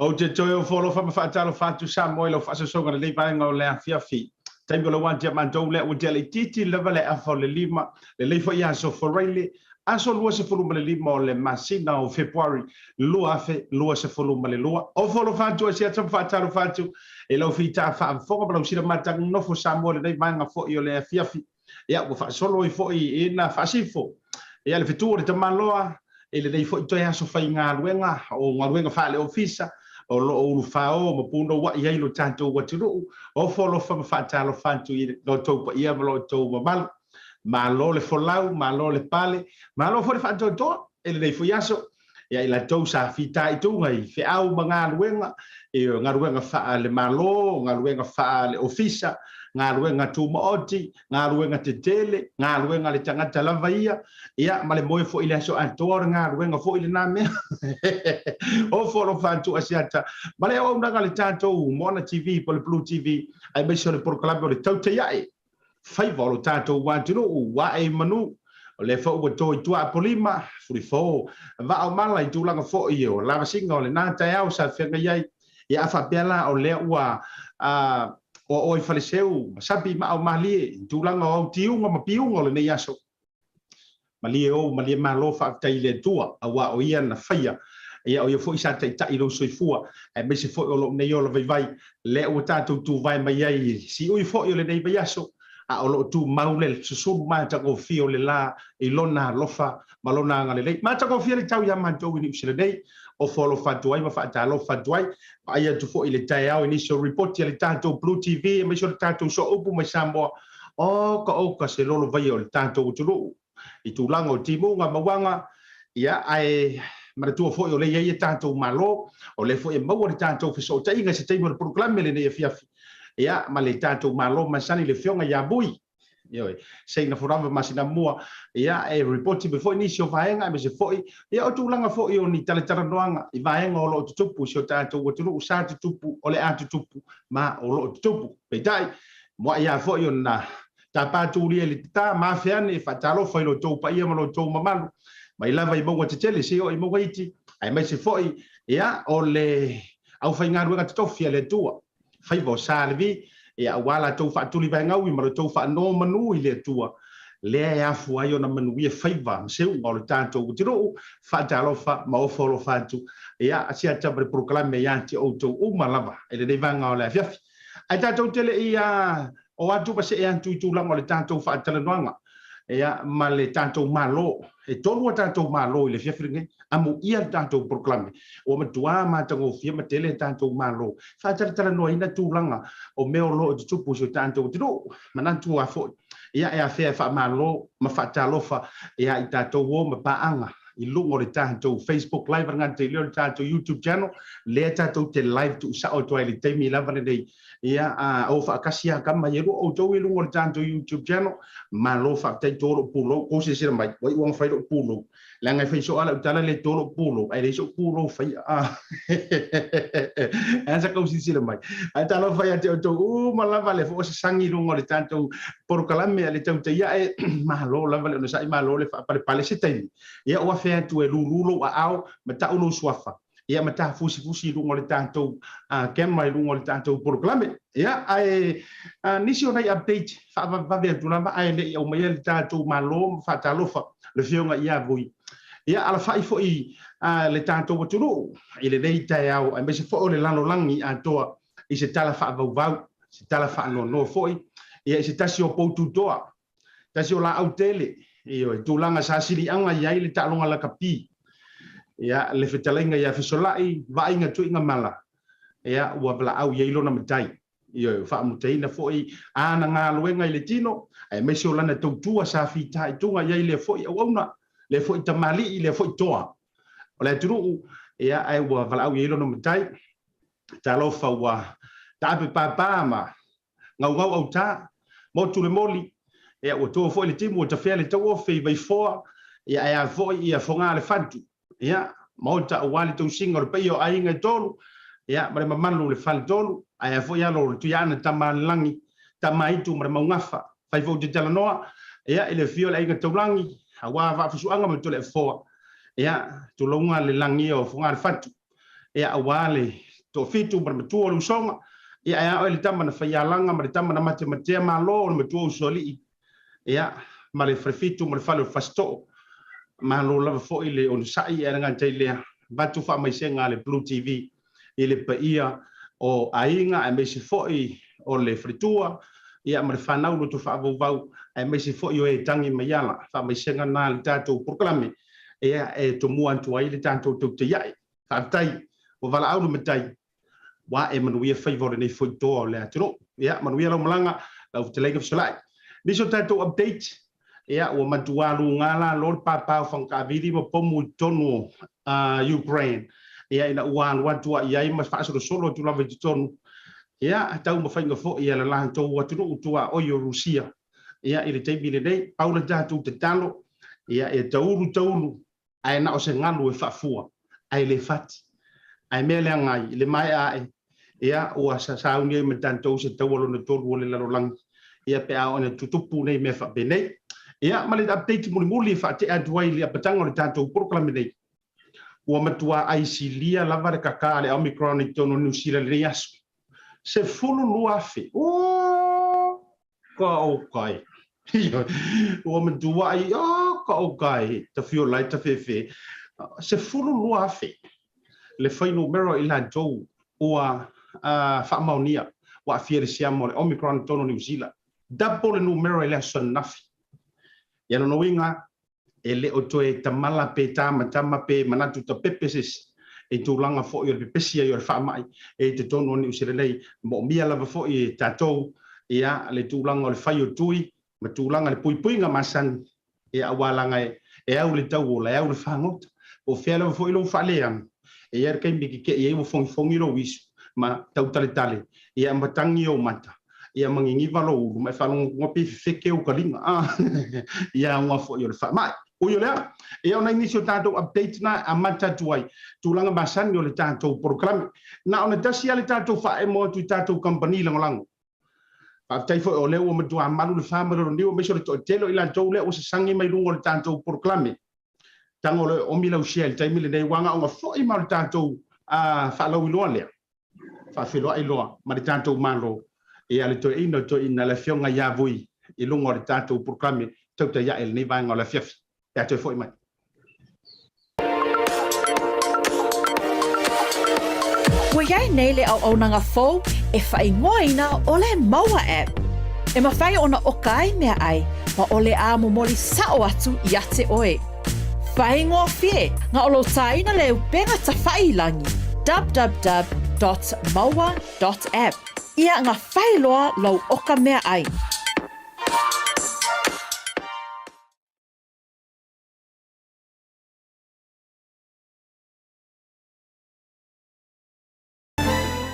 Ou te toe ofo alofa ma faatalofa atu Samoa i lau faasoasoaga i lenei vaega o le afiafi. Taimi o lau atia matou lea ua tea laitiiti lava le afa o le lima, lelei foi aso Faraile, aso 25 o le masina o Fepuari 2022. Ofo alofa atu asiata ma faatalofa atu i lau fita faafofoga ma lau silamata nofo Samoa i lenei vaega foi o le afiafi. Ia, ua faasolo ai foi i ina faasifo. Ia, le fetu o le tamaloa, i lenei foi toe aso faigaluega o galuega faale-ofisa o lo o ulufao ma punouai ai lo tatou atunuu, ofo alofa ma faatalofa atu i lo outou paia ma lo outou mamalu. Malo le folau, malo le pale, malo foi le faatoatoa i lenei foi aso. Ia i latou sa fitaituga i feau ma galuega, i galuega faale-Malo, galuega faale-Ofisa, galuega tumaoti, galuega tetele, galuega a le tagata lava ia, ia ma le moe foi i le aso atoa, o le galuega foi lena mea. Ofo alofa atu Asiata ma le auaunaga a le tatou Moana TV po o le Blue TV, aemaise o le polokalame o le Tautai Ae, faiva o lo tatou atunuu, ua ae i manu, o lea foi ua to i tua Apolima, fulifo, vaa o mala i tulaga foi o lavasiga o lena taeao sa feagai ai. Ia a faapea la o lea ua oaoa i faleseu ma sapi maa o malie i tulaga o au tiuga ma piuga o lenei aso, malie ou, malie malo, faafetai i le Atua, aua o Ia na faia, ia o Ia foi sa taitai i lou soifua, aemaise foi o lou nei ola vaivai, lea ua tatou tuvae mai ai i siui foi o lenei vaiaso, a o lo o tumau le susunu matagofie o le la i Lona alofa ma Lona agalelei. Matagofie le tau iā matou i Niu Sila nei, ofo alofa atu ai ma faatalofa atu ai. Vaai atu foi i le taeao i nisi o ripoti a le tatou Blue TV aemaise o le tatou Sooupu mai Samoa, oka oka se lolo vaia o le tatou atunuu i tulaga o timuga ma uaga, ia ae manatua foi o lea e i ai e tatou Malo, o lea foi e maua le tatou fesootaiga i se taimi o le polokalame lenei afiafi, ia ma le tatou Malo masani le Afioga ia Vui, ioe, Seina Forava Masinamua, ia e ripoti mai foi nisi o vaega aemaise foi ia o tulaga foi o ni talatalanoaga i vaega o lo o tutupu i si o tatou atunuu, sa tutupu, o le a tutupu ma o lo o tutupu. Peitai, muai lava foi ona tapa tulia i le tata, ma afe ane e faatalofa i lo outou paia ma lo outou mamalu, mai lava i mauga tetele seia oo i mauga iti, aemaise foi Ia, o le aufaigaluega totofi a le Atua, faiva o Sa Levi, ia aua latou faatulivaegaui ma lo outou faanonomanu i le Atua, lea e afua ai ona manuia faiva ma seuga o le tatou atunuu. Faatalofa ma ofo alofa atu, ia siata ma le polokalame ia te outou uma lava i lenei vaega o le afiafi. Ae tatou te le i o atu ma see atu i tulaga o le tatou faatalanoaga, ia, ma le tatou Malo. E tolu a tatou Malo i le afiafi lenei, amuia le tatou polokalame. Ua matuā matagofie ma tele a tatou Malo faatalatalanoaina tulaga o mea o lo o tutupu i si o tatou atunuu. Manatu a foi, ia, e afea e faamalo ma faatalofa, ia, i tatou o ma paaga i luga o le tatou Facebook Live, le gata i lea o le tatou YouTube channel, lea tatou te live tuusao atu ai i le taimi lava lenei. Ia, a o faatasi a kama i lua outou i luga o le tatou YouTube channel, malo faafetai to lou pulou kou silasila mai ua iu ona fai lou pulou, leaga e fai soo la'u tala le to lou pulou, ae leai so'u pulou faia a e sa kou silasila mai. Ae talofa ia te outou uma lava le foi o sasagi i luga o le tatou polokalame a le Tautai Ae. Malo lava le onosai, malo le faapalepale. Se taimi, ia, ua afea atu e lulu lou aao ma ta'u lou suafa, ia, ma tafusifusi i luga o le tatou camera i luga o le tatou polokalame. Ia, ae nisi o nai update faavavevave atu lava ae le i aumaia le tatou Malo ma faatalofa le afioga ia Vui. Ia, alafa'i foi le tatou atunuu i lenei taeao aemaise foi o le lalolagi atoa i se tala faavauvau, se tala faanoanoa foi, ia, i se tasi o poututoa, tasi o laau tele, ioe, tulaga sa siliaga i ai le taaloga lakapi, ia, le fetalaiga ia Fesola'i Vaaiga Tuigamala, ia, ua valaau i ai lona matai. Ioe, faamutaina foi ana galuega i le tino, aemaise o lana tautua sa fitaituga i ai lea foi auauna, lea foi tamalii, lea foi toa o le atunuu, ia, ae ua valaau i ai lona matai. Talofa ua taape pāpā ma gaugau autā, motu le moli, ia, ua toa foi le timu, ua tafea le tauofe i Vaifoa, ia, ae a foi ia Fogaa le fatu, ia, maota aua le tausiga o le paia o aiga e tolu, ia, ma le mamalu o le faletolu, ae a foi alo o le Tuiaana Tama a le Lagi, Tama Aitu ma le Maugafa. Fai foi te talanoa, ia, i le afio o le aiga taulagi, aua Vaafusuaga ma Toleafoa, ia, tulouna le lagia o Fogaa le fatu, ia, aua le toafitu ma le matua o le usoga, ia, ae a oe le tama na faialaga ma le tama na matematea malo o le matua usoalii, ia, ma le falefitu ma le fale o Fasitoo. Malo lava foi le onosai, ae le gata i lea, avatu faamaisega a le Blue TV i le paia o aiga aemaise foi o le faletua, ia, ma le fanau loto faavauvau, aemaise foi o e tagi mai ala. Faamaisega na le tatou polokalame, ia, e tomua atu ai le tatou Tautai Ae. Faafetai ua valaau le matai, ua e manuia faiva o lenei foi toa o le atunuu. Ia, manuia lau malaga, lau fetalaiga Fesola'i. Nisi o tatou update, ia, ua matua luga la lo le pāpā o fagataavili ma pomu i totonu o Ukraine. Ia, ina ua alu atu ai ai ma faasolosolo atu lava i totonu. Ia, taumafaiga foi a le latou atunuu tuaoi o Rusia. Ia, i le taimi lenei, pau le tatou tatalo, ia, e taulu taulu, ae na o se galu e faafua, ae le fati. Ae mea leaga ai, i le maea ae, ia, ua sauni ai ma tatou se taua lona tolu o le lalolagi, ia, pe a oo ina tutupu nei mea faapenei. Ia, ma le update mulimuli e faatea atu ai i le apataga o le tatou polokalame nei, ua matua aisilia lava le kaká a le Omicron i totonu o Niu Sila i lenei aso. 12,000. O ka o kai. Ua matuai, o ka o kai, tafiola ai tafefe. 12,000 le fuainumera i latou ua faamaonia ua aafia i le siama o le Omicron i totonu o Niu Sila. Double le numera i le aso ananafi. Ia, lona uiga, e le o toe tamala pe tamatama pe manatu tapepe se isi i tulaga foi o le pepesi ai o le faamai e i totonu o Niu Sila nei. Moomia lava foi e tatou, ia, le tulaga o le fai o tui ma tulaga le puipuiga masani, ia, aua laga e au le tauola, e au le fagota. Po o fea lava foi lou faaleano, e i ai le taimi keke'i ai ua fogifogi lou isu ma tautaletale, ia, ma tagi ou mata, ia, ma gigiva lou ulu ma e faalogo pe fefeke ou kaliga ia auga foi o le faamai. Ui o lea, ia, o nai nisi o tatou update na amata atu ai tulaga masani o le tatou polokalame. Na ona tasi lava le tatou faaemo atu i tatou kamupani lagolago. Faafetai foi o lea ua matua malu le fa ma le niu, aemaise o le toatele o i latou lea ua sasagi mai luga o le tatou polokalame. Tago le omi lau share i le taimi lenei, ua agaoga foi ma o le tatou faalauiloa lea, faafeiloai loa ma le tatou Malo, ia le toeaina o le toeaina, le Afioga ia Vui i luga o le tatou polokalame tautai ae i lenei vaega o le afiafi. Pe a toe foi mai. Ua i ai nei le auaunaga fou e faaigoaina o le Maua App. E mafai ona oka ai meaai ma o le a momoli sa'o atu ia te oe. Faigofie na o lou tāina le upega tawhaʻi i lagi, www dot maua dot app, ia nga whai loa lou oka meaai.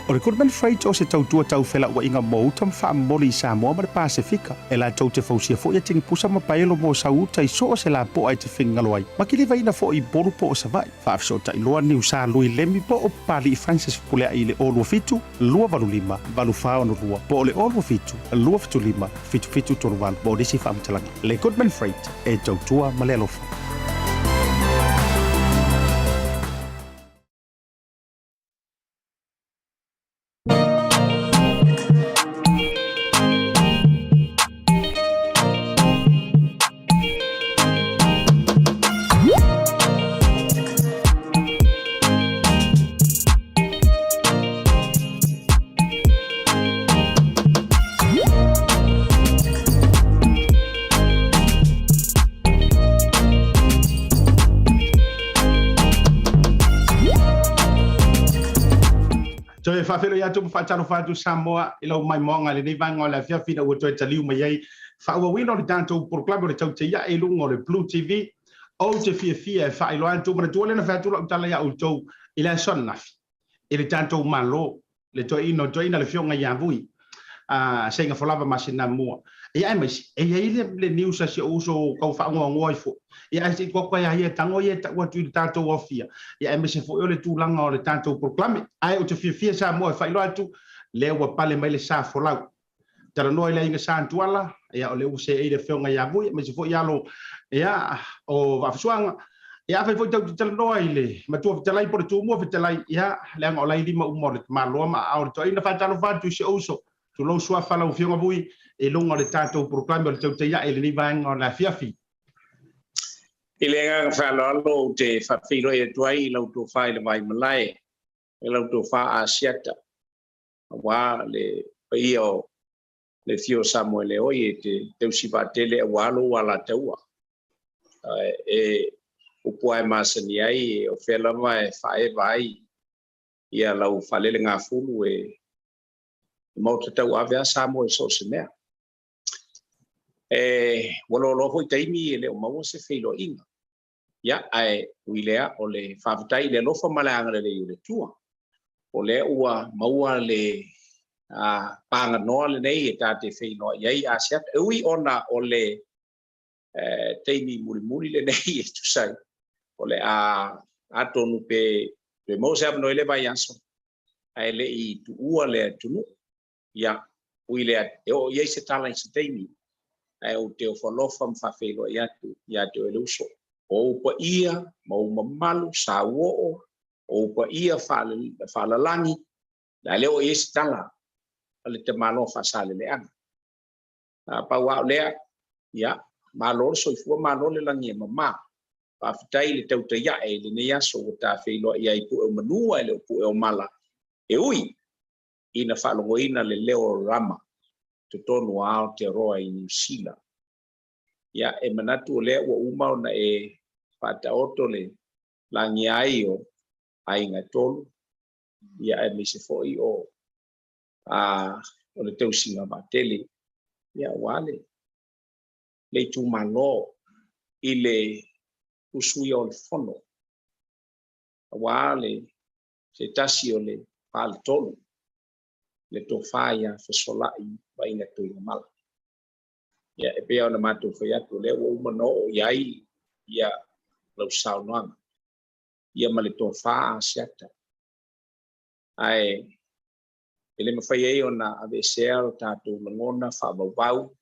O le Goodman Freight o se tautua tau felauaiga mo uta ma faamomoli i Samoa ma le Pasefika. E latou te fausia foi atigi pusa ma paelo mo sau uta i so o se lapoa e te finagalo ai, ma kilivaina foi i Upolu po o Savaii. Faafesootai loa Niusa Lui Lemi po o Papali'i Francis Fepuleai i le 027 285 8462 po o le 027 275 7738 mo nisi faamatalaga. Le Goodman Freight, e tautua ma le alofa. Toe faafeiloai atu ma faatalofa atu Samoa i lau maimoaga i lenei vaega o le afiafi ina ua toe taliu mai ai faaauauina o le tatou polokalame o le Tautai Ae i luga o le Blue TV. Ou te fiafia e faailoa atu, manatua lea na fai atu lau tala ia outou i le aso ananafi i le tatou Malo, le toeaina o toeaina le Afioga ia Vui, Seiga Folava Masinamua. Ia aemaise, e i ai le news a si ou uso tau faagoagoa ai foi. Ia ae se i tuu atu ia ia e tago ia e tau atu i le tatou aofia. Ia aemaise foi o le tulaga o le tatou polokalame. Ae ou te fiafia Samoa e faailoa atu, lea ua pale mai le sa folau. Talanoa i le aiga Sa Tuala, ia o lea ua seei le Afioga ia Vui, aemaise foi alo ia o Vaafusuaga. Ia afai foi tatou te talanoa i le Matua Fetalai po o le Tumua Fetalai, ia leaga o la e i lima uma o le tamaloa ma aao o le toeaina. Faatalofa atu i si ou uso, tulou suafa lau Afioga Vui i luga o le tatou polokalame o le Tautai Ae i lenei vaega o le afiafi. I le agaga faaaloalo ou te faafeiloai atu ai i lau tofa i le Vaimalae e lau tofa Asiata aua le paia o le afio o Samoele oi e te tausi vaatele aua lou alataua. E upu lava e masani ai, o fea lava e faaeva ai ia lau faalelegafulu e maota tauave lava Samoa i so o se mea. E ua loaloa foi taimi e le o maua se feiloaiga. Ia, ae ui lea, o le faafetai i le alofa ma le agalelei o le Atua, o lea ua maua le paganoa lenei e ta te feiloai ai Asiata. E ui ona o le taimi mulimuli lenei e tusa ai, o le a atonu pe toe maua se avanoa i le vaiaso, ae le i tuua le atunuu. Ia, ui lea, e oo i ai se tala i se taimi, ae ou te ofo alofa ma faafeiloai atu ia te oe le uso. O ou paia ma ou mamalu sa uoo, o ou paia faalalagi, le a le oo i ai se tala a le tamaloa faasaleleaga. A pau lava o lea, ia, malo le soifua, malo le lagi e mama. Faafetai i le tautai ae i lenei aso ua ta feiloai ai i pue o manu ae le o pue o mala. E ui ina faalogoina le leo o Rama totonu o Aotearoa i Niu Sila. Ia, e manatu o lea ua uma ona e faataoto le lagia ai o aiga e tolu, ia aemaise foi o a o le tausiga vaatele, ia aua le le itumalo i le usuia o le fono, aua le se tasi o le faletolu, le tofa ia Fesolai Vaina Tuigamala. Ia, e pei ona matou fai atu, o lea ua uma ona oo i ai ia lau saunoaga, ia ma le tofa Asiata. Ae e le mafai ai ona aveesea lo tatou lagona faavauvau,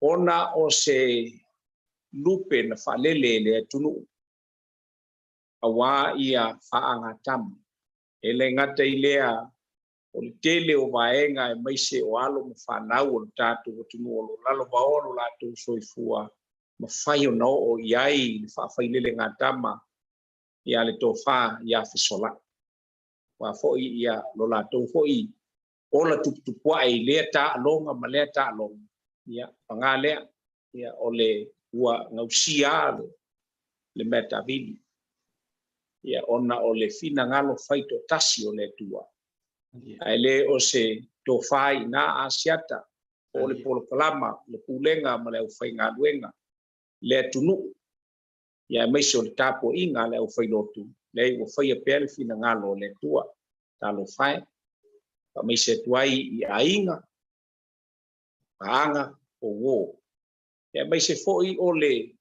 ona o se lupe na faalele e le atunuu, aua ia faagatama. E le gata i lea, o le tele o vaega aemaise o alo ma fanau o le tatou atunuu o lo o lalovaoa lo latou soifua, mafai ona oo i ai le faafailelega-tama ia le tofa ia Fesolai. Aua foi ia lo latou foi ola tuputupuae i lea taaloga ma lea taaloga, ia paga lea, ia o le ua gausia le le mea taavili, ia ona o le finagalo faitoatasi o le Atua. Ae le o se tofa i ina Asiata, po o le polokalama, le pulega ma le aufaigaluega, le atunuu, ia aemaise o le tapuaiga a le aufailotu, leai ua faia pea le finagalo o le Atua. Talofa e, faamaise atu ai i aiga, paaga, o uo, ia aemaise foi o le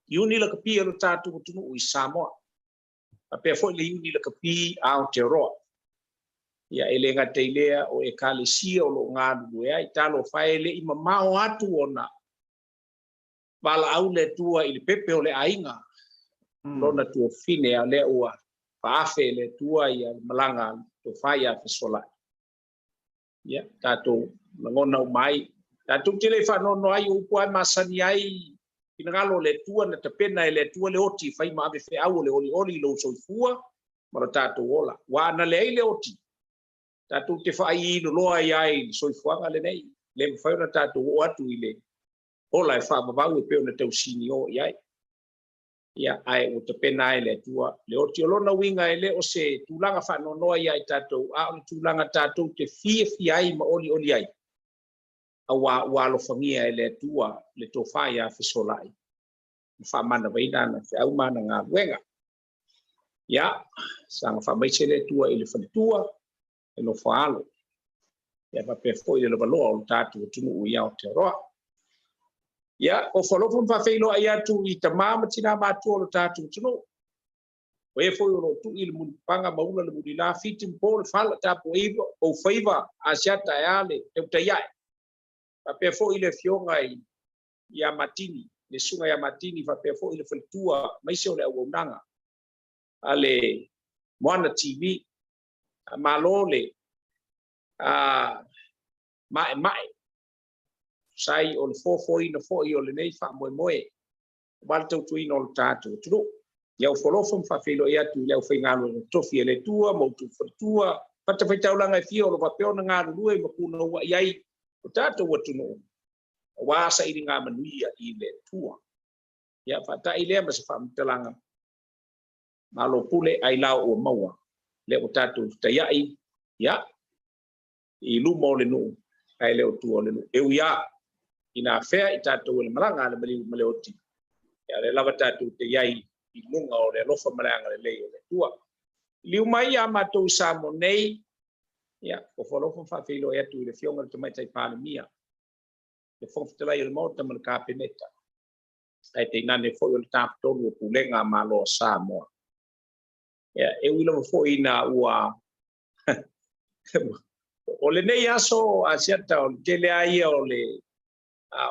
Iuni Lakapi a lo tatou atunuu i Samoa, faapea foi le Iuni Lakapi a Aotearoa. Ia e le gata i lea o Ekalesia o lo o galulue ai. Talofa e, le i mamao atu ona valaau le Atua i le pepe o le aiga, lona tuafafine, a o lea ua faaafe e le Atua ia le malaga a le tofa ia Fesolai. Ia, tatou lagona uma ai. Tatou te le faanoanoa ai, o upu lava e masani ai finagalo o le Atua, na tapena e le Atua le oti e fai ma ave feau o le olioli i lou soifua ma lo tatou ola. Aua ana leai le oti, tatou te faaiiloloa ai lava i le soifuaga lenei. E le mafai ona tatou oo atu i le ola e faavavau e pei ona tausinio i ai. Ia, ae ua tapena ai e le Atua le oti. O lona uiga e le o se tulaga faanoanoa ia i tatou, a o le tulaga tatou te fiafia ai ma olioli ai, aua ua alofagia e le Atua le tofa ia Fesolai ma faamanavaina ana feau ma ana galuega. Ia, saga faamaise le Atua i le faletua, le nofoaalo, ia faapea foi le lavaloa o le tatou atunuu i Aotearoa. Ia, ofo alofa ma faafeiloai atu i tama ma tina matua o le tatou atunuu. O e foi o lo o tui le mulipapaga ma ula le mulila, fiti ma po le fala, tapuaiva, ou faiva, Asiata e a le tautai ae. Faapea foi le afioga i ia Matini, le susuga ia Matini, faapea foi le faletua, aemaise o le auaunaga a le Moana TV. Malo le maemae, tusa ai o le foafoaina foi o lenei faamoemoe aua le tautuaina o le tatou atunuu. Ia ofoalofa ma faafeiloai atu i le aufaigaluega totofi a le Atua ma outou faletua, fatafaitaulaga e fia o lo o faapea ona galulue ma punouai ai lo tatou atunuu aua sailiga manuia i le Atua. Ia faatai lea ma se faamatalaga. Malo pule ailao ua maua lea ua tatou fetaiai ia i luma o le nuu ae le o tua o le nuu. E ui lava ina afea i tatou e le malaga a le maliu ma le oti, ia o lea lava tatou te i ai i luga o le alofa ma le agalelei o le Atua. Liliu mai ia matou i Samoa nei, ia, ofo alofa ma faafeiloai atu i le Afioga i le Tamaitai Palemia, le Fofoga Fetalai o le Maota ma le Kapeneta, ae tainane foi o le Tafatolu o Pulega a Malo a Samoa. Ia, e ui lava foi ina ua o lenei aso Asiata, o le tele lava ia o le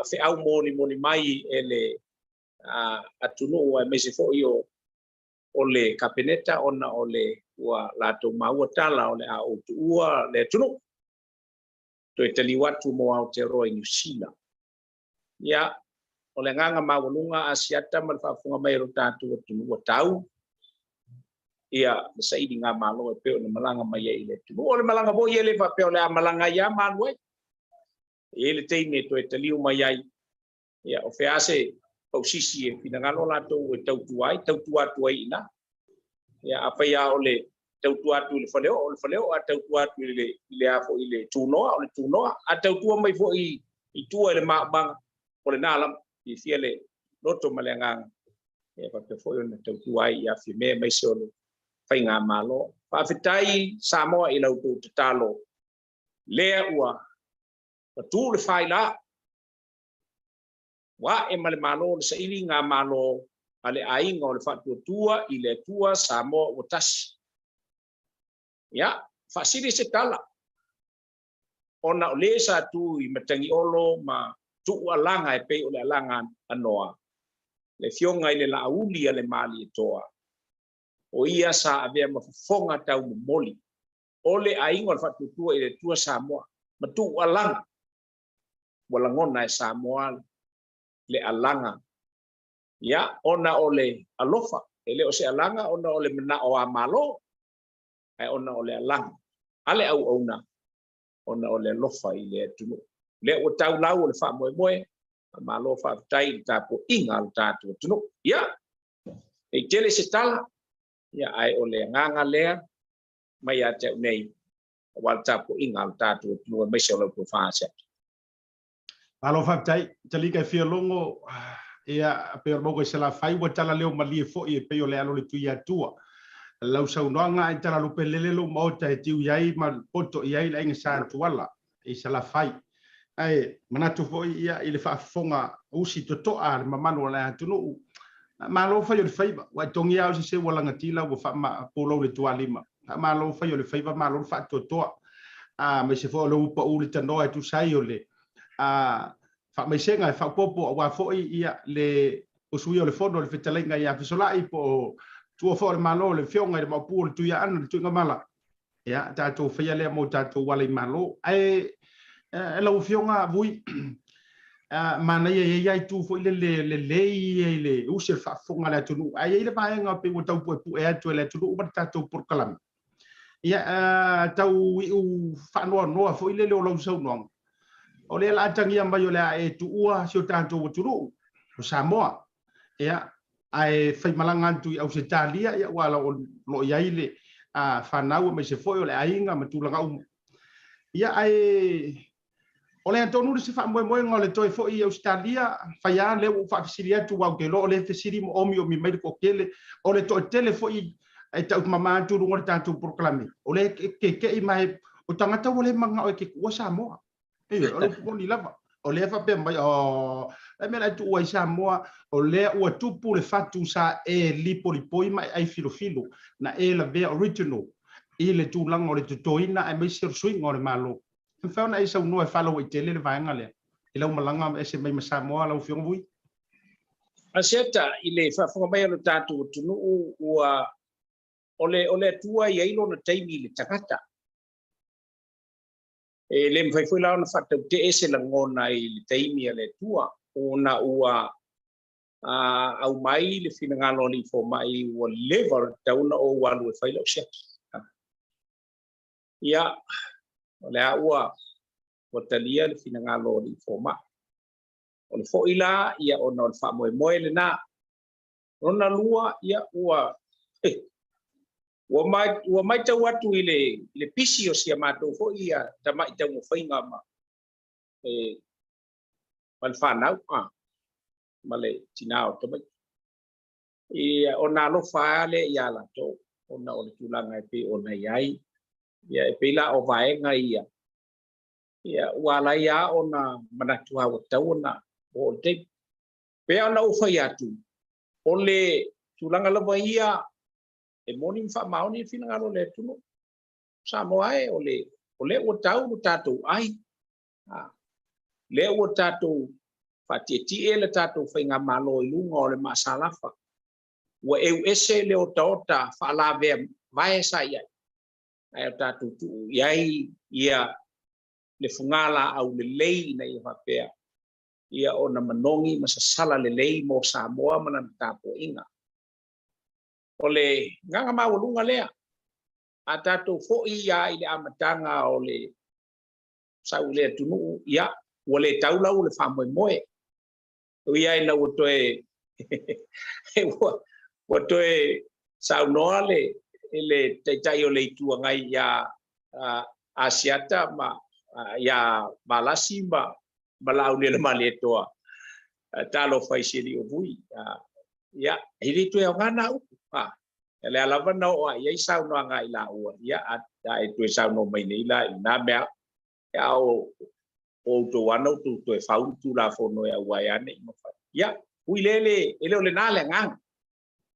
feau molimoli mai e le atunuu aemaise foi o o le Kapeneta ona o le ua latou maua tala o le a ou tuua le atunuu toe taliu atu mo Aotearoa i Niu Sila. Ia, o le agaga maualuga Asiata ma le faafofoga mai a lo tatou atunuu ua tau ia le sailiga malo e pei ona malaga mai ai i le atunuu. O le malaga foi e le faapea o le a malaga ai lava ma alu ai. E i ai le taimi e toe taliu mai ai. Ia, o fea se pausisi e finagalo latou e tautua ai, tautua atu ai i ina. Ia, afai lava o le tautua atu i le faleoo, o le faleoo, a tautua atu i le, i le a foi i le tunoa, o le tunoa, a tautua mai foi i tua i le maumaga, o lena lava, fiafia le loto ma le agaga, ia faapea foi ona tautua ai ia Fiame aemaise o le faigamalo. Faafetai Samoa i la outou tatalo, lea ua patu le faila, ua ae ma le Malo o le sailigamalo a le aiga o le Faatuatua i le Atua Samoa ua tasi. Ia, faasili se tala, ona o le sa tu i Matagiolo ma tuu alaga e pei o le alaga a Noa, le afioga i le Laauli a le Malietoa. O ia sa avea ma fofoga taumomoli o le Aiga o le Faatuatua i le Atua Samoa ma tuualaga ua lagona e Samoa le alaga, ia, ona o le alofa. E le o se alaga ona o le manao a Malo, ae ona o le alaga a le auauna, ona o le alofa i le atunuu. Lea ua tau lau o le faamoemoe, faamalo faafetai i le tapuaiga a lo tatou atunuu. Ia, e tele se tala, ia, ae o le agaga lea mai ia te au nei, aua le tapuaiga a lo tatou atunuu aemaise o lau tofa Asiata. Malo faafetai, talika e fia logo, ia, pei o le mauga i Salafai, ua tala leo malie foi e pei o le alo o le Tuiatua. Lau saunoaga ai tala lupe lele lou maota e tiu i ai ma poto i ai le aiga Sa Tuala i Salafai. Ae manatu foi ia i le faafofoga usi totoa a le mamalu o le atunuu. Malo fai o le faiva, ua e togia au se seu ua lagatila ua faapolou le tualima. Malo fai o le faiva, malo le faatoatoa. Aemaise foi o lea ua pau le tanoa e tusa ai o le faamaisega e faaopoopo aua foi ia le usuia o le fono le fetalaiga ia Fesolai po o tua foi o le Malo le afioga i le Maopu o le Tuiaana le Tuigamala. Ia, tatou faia lea mo tatou ala i Malo. Ae lau afioga Vui, manaia e i ai itu foi lele lelei i le usi o le faafofoga a le atunuu. Ae i ai le vaega pei ua tau puepue atu e le atunuu ma le tatou polokalame. Ia, tau iu faanoanoa foi lele o lau saunoaga. O lea la atagia mai o le a e tuua si o tatou atunuu o Samoa. Ia, ae faimalaga atu i Ausetalia, ia, ua o lo o i ai le fanau aemaise foi o le aiga ma tulaga uma. Ia, ae o le atonu le se faamoemoega o le toe foi i Ausetalia, fai lava lea ua ou faafesili atu, aua ou te iloa o lea e fesili ma omiomi mai le toatele. O le toatele foi e taumama atu i luga o le tatou polokalame, o lea e keke'i ma o tagata ua le manao e te tuua Samoa. Ioe, o le upu moni lava. O lea e faapea mai, o le mea la e tuua ai Samoa, o lea ua tupu le fatu sa e lipolipoi ma e ai filofilo, na e lavea original i le tulaga o le totoina aemaise o le suiga o le Malo. E mafai ona e saunoa e faalauaitele le vaega lea i lau malaga ese mai ma Samoa, lau Afioga Vui? Asiata, i le faafofoga mai a lo tatou atunuu, ua o le, o le Atua e i ai lona taimi i le tagata. E le mafai foi la ona faatautee se lagona i le taimi a le Atua, ona ua aumai le finagalo a alii fomai ua leva o le tatau ona ou alu e fai lau siaki. Ia, o lea ua ua talia le finagalo o alii fomai. O le foi la, ia ona o le faamoemoe lena. Lona lua, ia ua ua, ma, ua matau atu i le, i le pisi o si a matou foi ia tamai taumafaiga ma, e, ma le fanau, a, ma le tinā o tamaiti. Ia, ona alofa lava lea iā latou, ona o le tulaga e pei ona i ai. Ia, e pei la o vaega ia, ia, ua ala ai lava ona manatu lava ua tatau ona oo le taimi. Pei ona ou fai atu, o le tulaga lava ia e moni ma faamaoni le finagalo o le atunuu. Samoa e, o le, o lea ua tau lo tatou ai. A, lea ua tatou faatietie le tatou faigamalo i luga o le maasalafa. Ua eu ese le otaota faalavea vae sa i ai, ae o tatou tuu i ai ia le fugalaau lelei ina ia faapea ia ona manogi ma sasala lelei mo Samoa ma lana tapuaiga. O le agaga maualuga lea, a tatou foi lava i le amataga o le sau i le atunuu, ia, ua le tau lau o le faamoemoe. Ui ai ina ua toe ua, ua toe saunoa le, le Taitai o le Itu Agai iā Asiata ma iā Valasi ma ma Laaulialemalietoa, talofa i si alii o Vui. Ia, e le toe aoga nā upu. O lea lava na oo i ai saunoaga a i laua, ia, a e toe saunoa mai nei la i lena mea, a o outou lava na outou toe fau le Tulafono e auai ane i mafai. Ia, ui lea le, e le o lena le agaga.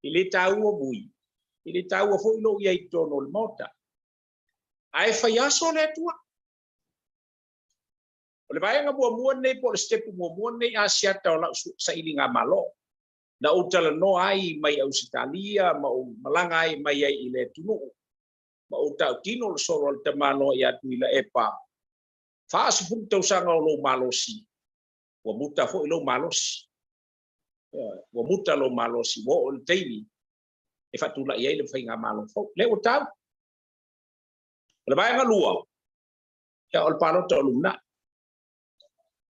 E le taua Vui, e le taua foi lou i ai i totonu o le Maota. Ae fai aso le Atua. O le vaega muamua lenei po o le sitepu muamua lenei Asiata o lau sailigamalo. Na ou talanoa ai mai Ausetalia ma ou malaga ai mai ai i le atunuu ma ou tautino le solo a le tamaloa ia Tuilaepa, 40 tausaga o lou malosi, ua muta foi lou malosi. Ua muta lou malosi, ua oo i le taimi e faatulai ai le faigamalo fou. Lea ua tau. O le vaega lua, ia, o le palota o lumanai.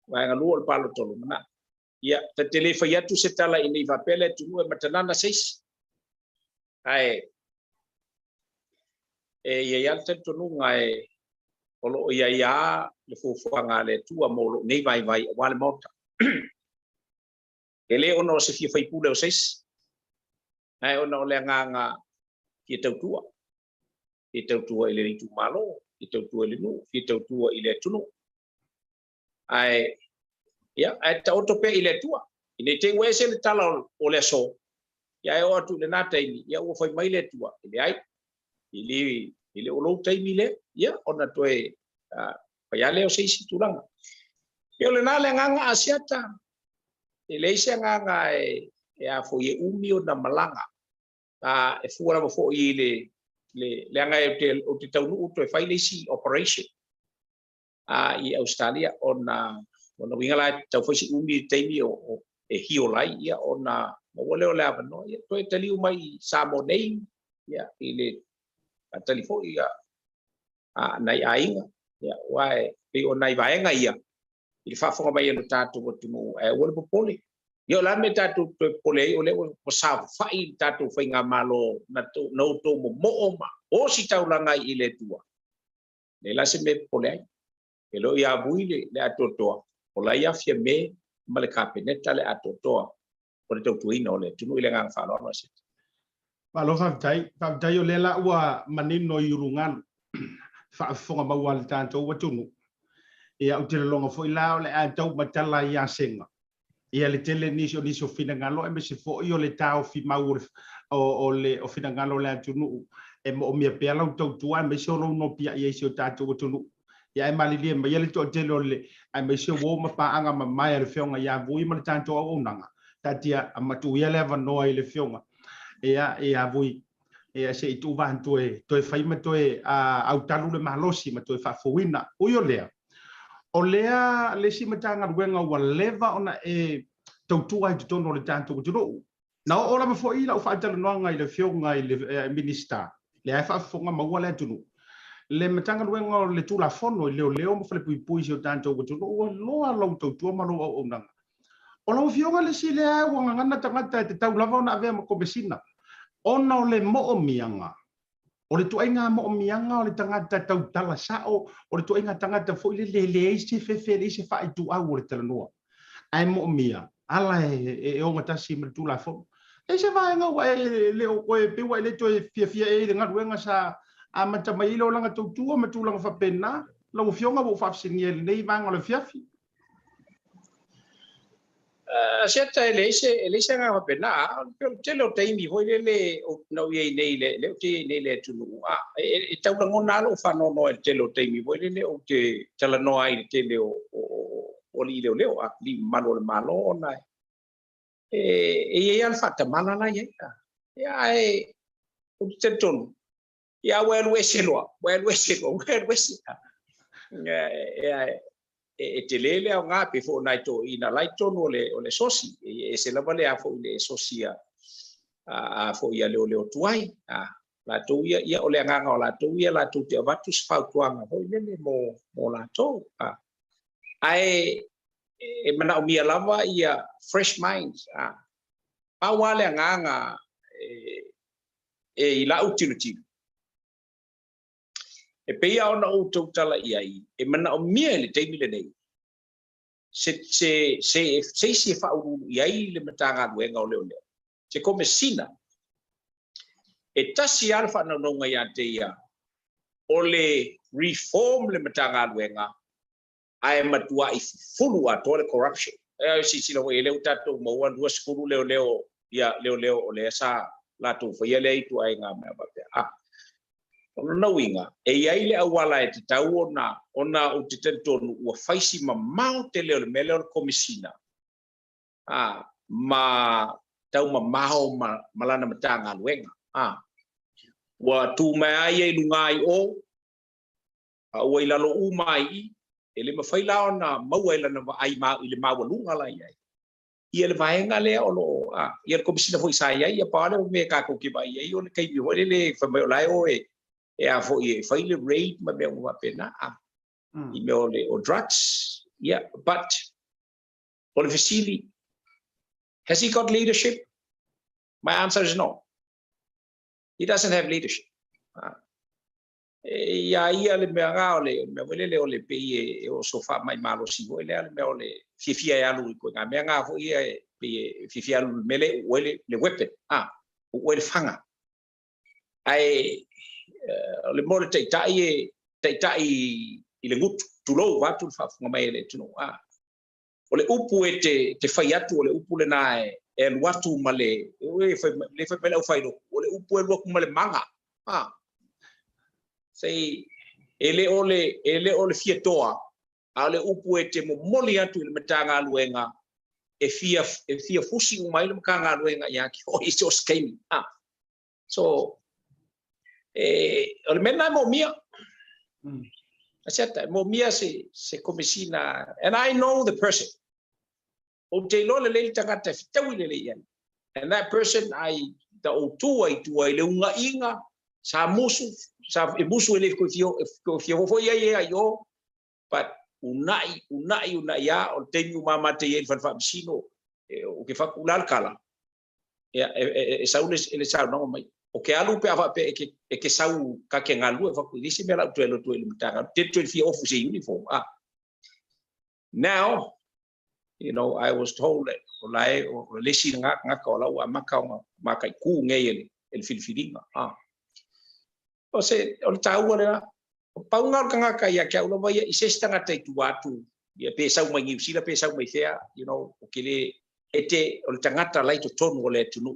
Vaega lua o le palota o lumanai. Ia, ta te le fai atu se tala ina i faapea le atunuu e matanana se isi. Ae, e i ai lava le talitonuga e o lo o i ai lava le fuafuaga a le Atua mo lou nei vaivai aua le Maota. E le ona o se fia faipule o se isi, ae ona o le agaga fia tautua. Fia tautua i le itumalo, fia tautua i le nuu, fia tautua i le atunuu. Ae, ia, ae taoto pea i le Atua. Ina i te i ua ese le tala o le aso, ia ae oo atu i lena taimi, ia ua fai mai le Atua, e leai, e le, e le o lou taimi lea, ia ona toe fai lava lea o se isi tulaga. Ia o lena le agaga Asiata, e leai se agaga e, e a foi e umi ona malaga. A, e fua lava foi i le, le, leaga ou te, ou te taunuu toe fai le isi operation a i Ausetalia ona ona uiga la e tau fai si umi i taimi o, o e hiola ai ia ona maua lea o le avanoa ia toe taliu mai i Samoa nei ia i le faatali foi ia a nai aiga ia aua e pei o nai vaega ia i le faafofoga mai a lo tatou atunuu ae aua le popole. Ia o le a le mea tatou toe popole ai o lea ua saofai le tatou faigamalo na outou momoo ma ositaulaga ai i le Atua. Leai la se mea e popole ai. E le o ia Vui le, le atoatoa, o la ia Fiame ma le Kapeneta le atoatoa o le tautuaina o le atunuu i le agaga faaaloalo Aseta. Malo faafetai. Faafetai o lea la ua manino i ulugalu faafofoga maua a le tatou atunuu. Ia ou te lagona foi la o le a tau matala ia Sega Ia le tele nisi o nisi o finagalo aemaise foi o le taofi mau o le, o, o le o finagalo o le atunuu e moomia pea lau tautua aemaise o lou nopiai ai si o tatou atunuu. Ia ae malilie maia le toatele o le aemaise o uo ma paaga mamae a le Afioga ia Vui ma le tatou auaunaga. Taatia matuu ia le avanoa i le Afioga ia ia Vui ia se i tuu vaantu e toe fai ma toe autalu le malosi ma toe faafouina. Ui o lea, o lea le isi Matagaluega ua leva ona e tautua ai i totonu o le tatou atunuu. Na oo lava foi lau faatalanoaga i le Afioga i le Minisita, lea e faafofoga maua le atunuu, le Matagaluega o le Tulafono i Leoleo ma Falepuipui i si o tatou atunuu, ua loa lau tautua ma lou auaunaga. O lau Afioga le isi lea ua gagana tagata e tatau lava ona avea ma Komesina, ona o le moomiaga, o le ituaiga moomiaga o le tagata tautala sao, o le ituaiga tagata foi lele e leai se fefe, e leai se faaituau o le talanoa, ae moomia ala e ogatasi ma le Tulafono. Leai se vaega ua e le o toe, pei ua e le toe fiafia ea i le galuega sa amata mai ai le olaga tautua ma tulaga faapena. Lau Afioga ua ou faafesiligia i lenei vaega o le afiafi. Asiata e leai se e leai se agaga faapena. O le tele o taimi foi lele na ou i ai nei le lea ou te i ai nei i le atunuu, a e tau lagona lava lou faanoanoa i le tele o taimi foi lele ou te talanoa ai i le tele o o alii leoleo, alii mamalu o le Malo ona e i ai lava le faatamala la i ai. Ia ae ou te talitonu Ia ua alu ese loa, ua alu ese loa, ua alu ese. Ia, e tele le aoga pe foi o nai toeaiina la i totonu o le, o le sosi. E ese lava le a foi le sosi a, a, a foi a leoleo tuai. A, latou ia, ia o le agaga o latou ia latou te avatu se fautuaga foi lele mo, mo latou. A, ae e manaomia lava ia fresh minds. A, pau lava le agaga e, e i lau tilotilo, e pei lava ona ou tautala i ai, e manaomia i le taimi lenei se, se, se, se isi e faauluulu i ai le Matagaluega o Leoleo, se Komesina. E tasi lava le faanaunauga ia te ia, o le reform le Matagaluega ae matuai fufulu atoa le corruption. Ae silasila foi, e le o tatou maua 20 leoleo, ia leoleo o lea sa latou faia lea ituaiga mea faapea. A o lona uiga, e i ai le auala e tatau ona, ona ou te talitonu ua fai si mamao tele o le mea lea o le Komesina, a, ma taumamao ma, ma lana Matagaluega. A. Ua tu mai lava ia i luga i o, a ua i lalo uma ai i i, e le mafai la ona maua e lana vaai ma, i le maualuga la i ai. Ia le vaega lea o lo o, a, ia le Komesina foi sa i ai, ia pau lava lea o mea tatou te vaai i ai, o le taimi foi lele fai mai o la e o e, e a foi e fai le raid ma mea uma faapena, a, i mea o le o drugs, yeah, but o le fesili, has he got leadership? My answer is no. He doesn't have leadership. Ah. E, ia ia le mea ngā o le mea foi lele o le pei e, e oso faamai malosi foi lea le mea o le fiafia e alu i koe ngā mea ngā foi ia e pei e fiafia alu le mele ua le, le weapon. Ah, ua le fanga. Ae o le mea o le taitai e taitai i le gutu, tulou vaeatu le faafofoga mai a le atunuu. Ah. O le upu e te, te fai atu, o le upu lena e, e alu atu ma le, e fai, le fai mai le aufailotu, o le upu e alu atu ma le maga. Ah. Say, e le o le, e le o le fia toa, a o le upu e te momoli atu i le Matagaluega e fia, e fia fusi uma ai le Matagaluega ia te oe i so o se taimi. Ah. So, e, o le mea lena e moomia. Asiata, e moomia se, se komesina, and I know the person. Ou te iloa lelei le tagata e fetaui lelei i ai. And that person, I, da ou tua i tua i le ugaiga, sa musu, sa e musu e le koe fia, e fia foi ai e ai o, but una'i, una'i, una'i a, o le taimi ua mamate i ai le fale faamasino, e, o ke whaku la le kala, ia, e, e, e sau le, le saunoaga mai, o ke alu pe a faapea e ke, e ke sau ka ke galue, whaku, i se mea la u toe lotu e le matanga, te toe fia ofu se uniform, ah. Now, you know, I was told that o la e, o le isi ngā ngaka o la ua amata ona mataikū nei e le, e le filifiliga. Ah. O se, o le tāua lena, o paunga o le tagata ia te au lava ia, i se isi tagata i tua atu, ia pe sau mai Niu Sila, pe sau mai fea, you know, o ke le, e te, o le tagata la i totonu o le atunuu,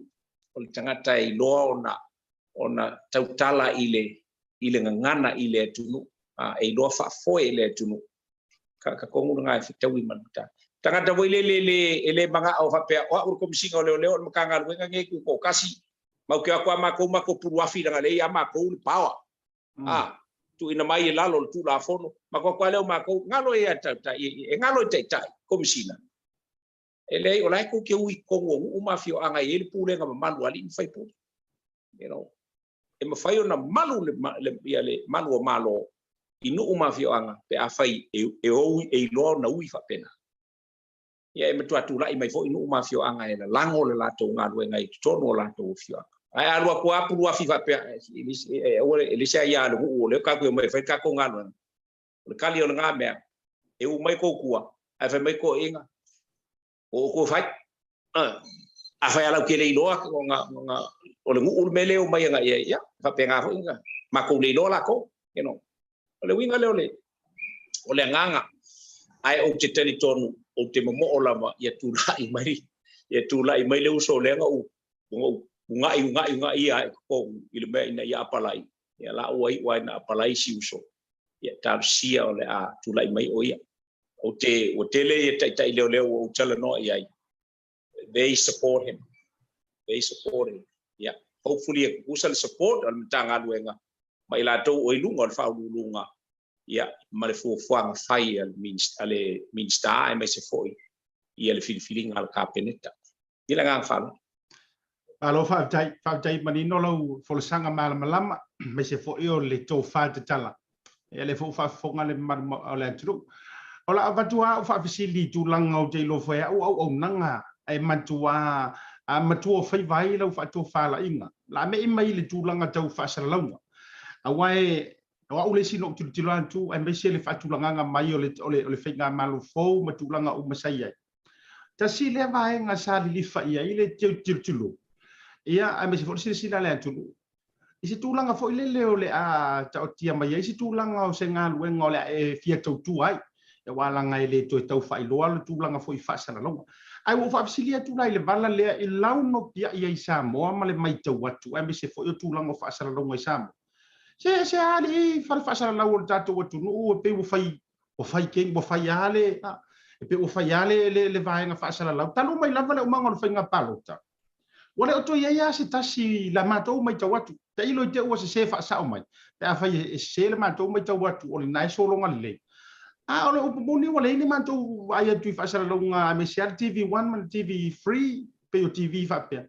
o le tagata e iloa ona, ona tautala i le, i le gagana i le atunuu, a, e iloa faafoe i le atunuu. Ka, ka tonu lena e fetaui ma le mataupu. Tagata foi lele e le, e le manao faapea, o au le Komesina o Leoleo, o le Matagaluega lenei tutoatasi, mau ke o atu a matou matou pulu afi leaga lea ia matou le power. A, tuuina mai i lalo o le Tulafono, matou atu a lea o matou, galo ia taitai, e galo i taitai, Komesina. E leai, o la e tou te ui i totonu o nuu ma afioaga e i ai le pulega mamalu a alii ma faipule. You know, e mafai ona malu le, le, ia le malu o Malo i nuu ma afioaga pe afai e, e, ou, e iloa ona ui faapena. Ia e matua tulai mai foi nuu ma afioaga e lalago le latou galuega i totonu o latou afioaga. Ae a alu atu lava pulu afi faapea, e le se aia a le nuu o lea tatou e omai e fai le tatou galuega. O le kali o lena mea, e u mai kou tua, ae fai mai toeaiina, o outou e fai. Afai lava latou te le iloa, o le nuu le mea lea e omai agai i ai, ia, e faapena foi ona matou le iloa latou, you know. O le uiga lea o le, o le agaga, ae ou te talitonu, ou te momoo lava ia tulai mai, ia tulai mai le uso lea na ou, na ou uga'i, uga'i, uga'i ia i totonu i le mea ina ia apalai, ia la ua iu lava ina apalai si uso, ia talosia o le a tulai mai o ia. Ou te, ua tele ia taitai leoleo ua ou talanoa i ai, they support him. They support him. Yeah. Hopefully e kukusa le support a le Matagaluega ma i latou o i luga o le Faauluuluga ia, ma le fuafuaga fai a le, a le Minisita aemaise foi ia le filifiliga a le Kapeneta. I le agaga faaaloalo. Malo faafetai, faafetai manino lau folasaga malamalama, aemaise foi o le tofa tatala. Ia lea foi ua faafofoga le mamalu o le atunuu. O le a avatu lava au faafesili i tulaga ou te iloa foi au auaunaga e matua a matua faiva ai lau faatofalaiga. O le a me'i mai i le tulaga tau faasalalauga. Aua e o au le isi na ou tilotilo atu aemaise le faatulagaga mai o le, o le, o le faigamalo fou ma tulaga uma sa i ai. Tasi lea vaega sa lilifa i ai le tilotilo, ia, aemaise foi le silasila a le atunuu, i se tulaga foi lele o le a taotia mai ai se tulaga o se galuega o le a e fia tautua ai, aua leaga e le toe tau faailoa le tulaga foi i faasalalauga. Ae ua ou faafesili atu la i le vala lea i lau nopiai ai i Samoa ma le maitau atu aemaise foi o tulaga o faasalalauga i Samoa. Se, se a alii fale faasalalau o le tatou atunuu e pei ua fai ua fai kei ua fai lava le e pei ua fai lava le, le, le vaega faasalalau talu mai lava le aumaga o le faiga palota. Ua le o toe i ai lava se tasi i la matou matau atu. Tailo i te ua sese faasao mai, pe afai e sese le matou matau atu o lena e sologa lelei. A o le upu moni ua leai ni matou vaai atu i faasalalauga aemaise lava le TV1 ma le TV3 pei o TV faapea.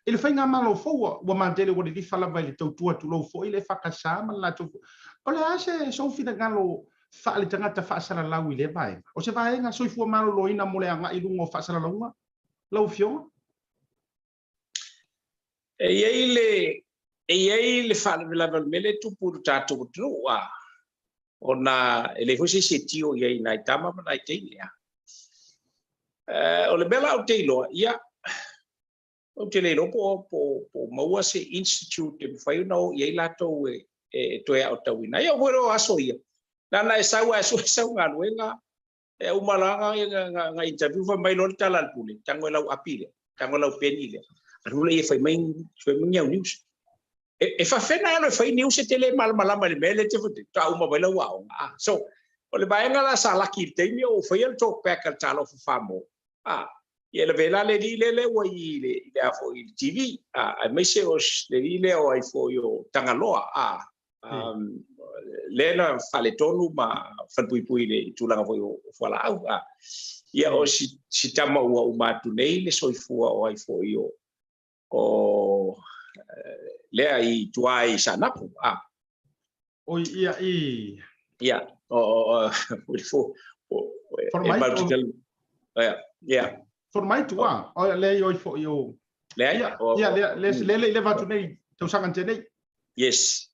I le faigamalo fou ua matele ua lilifa lava i le tautua tulou foi le EFKS ma le latou foi. O le a se sou finagalo faale-tagata faasalalau i lea vaega? O se vaega soifua maloloina mo le agai i luga o faasalalauga lau Afioga? E i ai le e i ai le faalavelave o le mea lea e tupu i lo tatou atunuu, a ona e leai foi se isi e tio i ai i nai tama ma nai teine. A o le mea la ou te iloa, ia, ou te le iloa po o maua se institute e mafai ona o i ai latou e toe aotauina ai. Ia, foi o aso ia, leaga e sau lava e sue sau galuega, E uma la na interview fai mai loa le tala a le Pule, tago e lau api lea, tago e lau peni lea, alu lea e fai mai, fai mai ni au news. E faafena alu e fai news e te le malamalama i le mea lea e te fai, faatoa uma mai lau aoga. Ah, so, o le vaega la sa laki i le taimi o ou faia le talk back a le Talofa Samoa, ah, ia e lavea la le alii lea lea ua i le, i le a foi i le TV, ah, aemaise o le alii lea o ai foi o Tagaloa, ah, Um, lea na faaletonu ma falepuipui i le tulaga foi o fualaau. Ah. Ia o si, si tama ua uma atu nei le soifua o ai foi o, o lea i tua i Saanapu. Ah. Oi, ia i... Ia, o, o, o, o, o, e mau te telu. Ia, ia. Formai tua, o lea i oi foi o... Leai? Ia, ia, lea, lea, lea, lea i leva atu nei, tausaga te nei. Yes.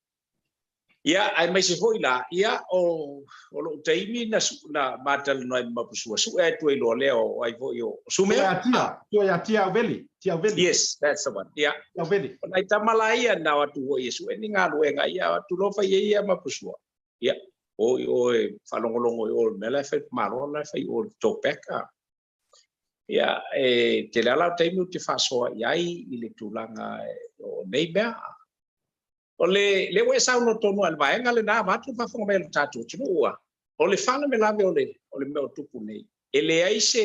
Ia, aemaise foi la, ia, o, o lou taimi na, na matalanoa ai ma Mapusua, sue atu ai loa lea o ai foi o, o Sumeo. Ia tia, tua ia tia auveli, tia auveli. Yes, that's the one. Ia. Tia auveli. O nai tama la ia na o atu foi e sue ni galuega, ia, o atu loa fai ai ia Mapusua. Ia, o i o e faalogologo i o le mea la e fai malo la e fai o le talk back. Ia, e tele lava lau taimi ou te faasoa i ai i le tulaga o nei mea. O le, lea ua e saunoa tonu lava i le vaega lena, vaeatu le faafofoga mai a lo tatou atunuu, a o le faalavelave o le, o le mea o tupu nei, e leai se,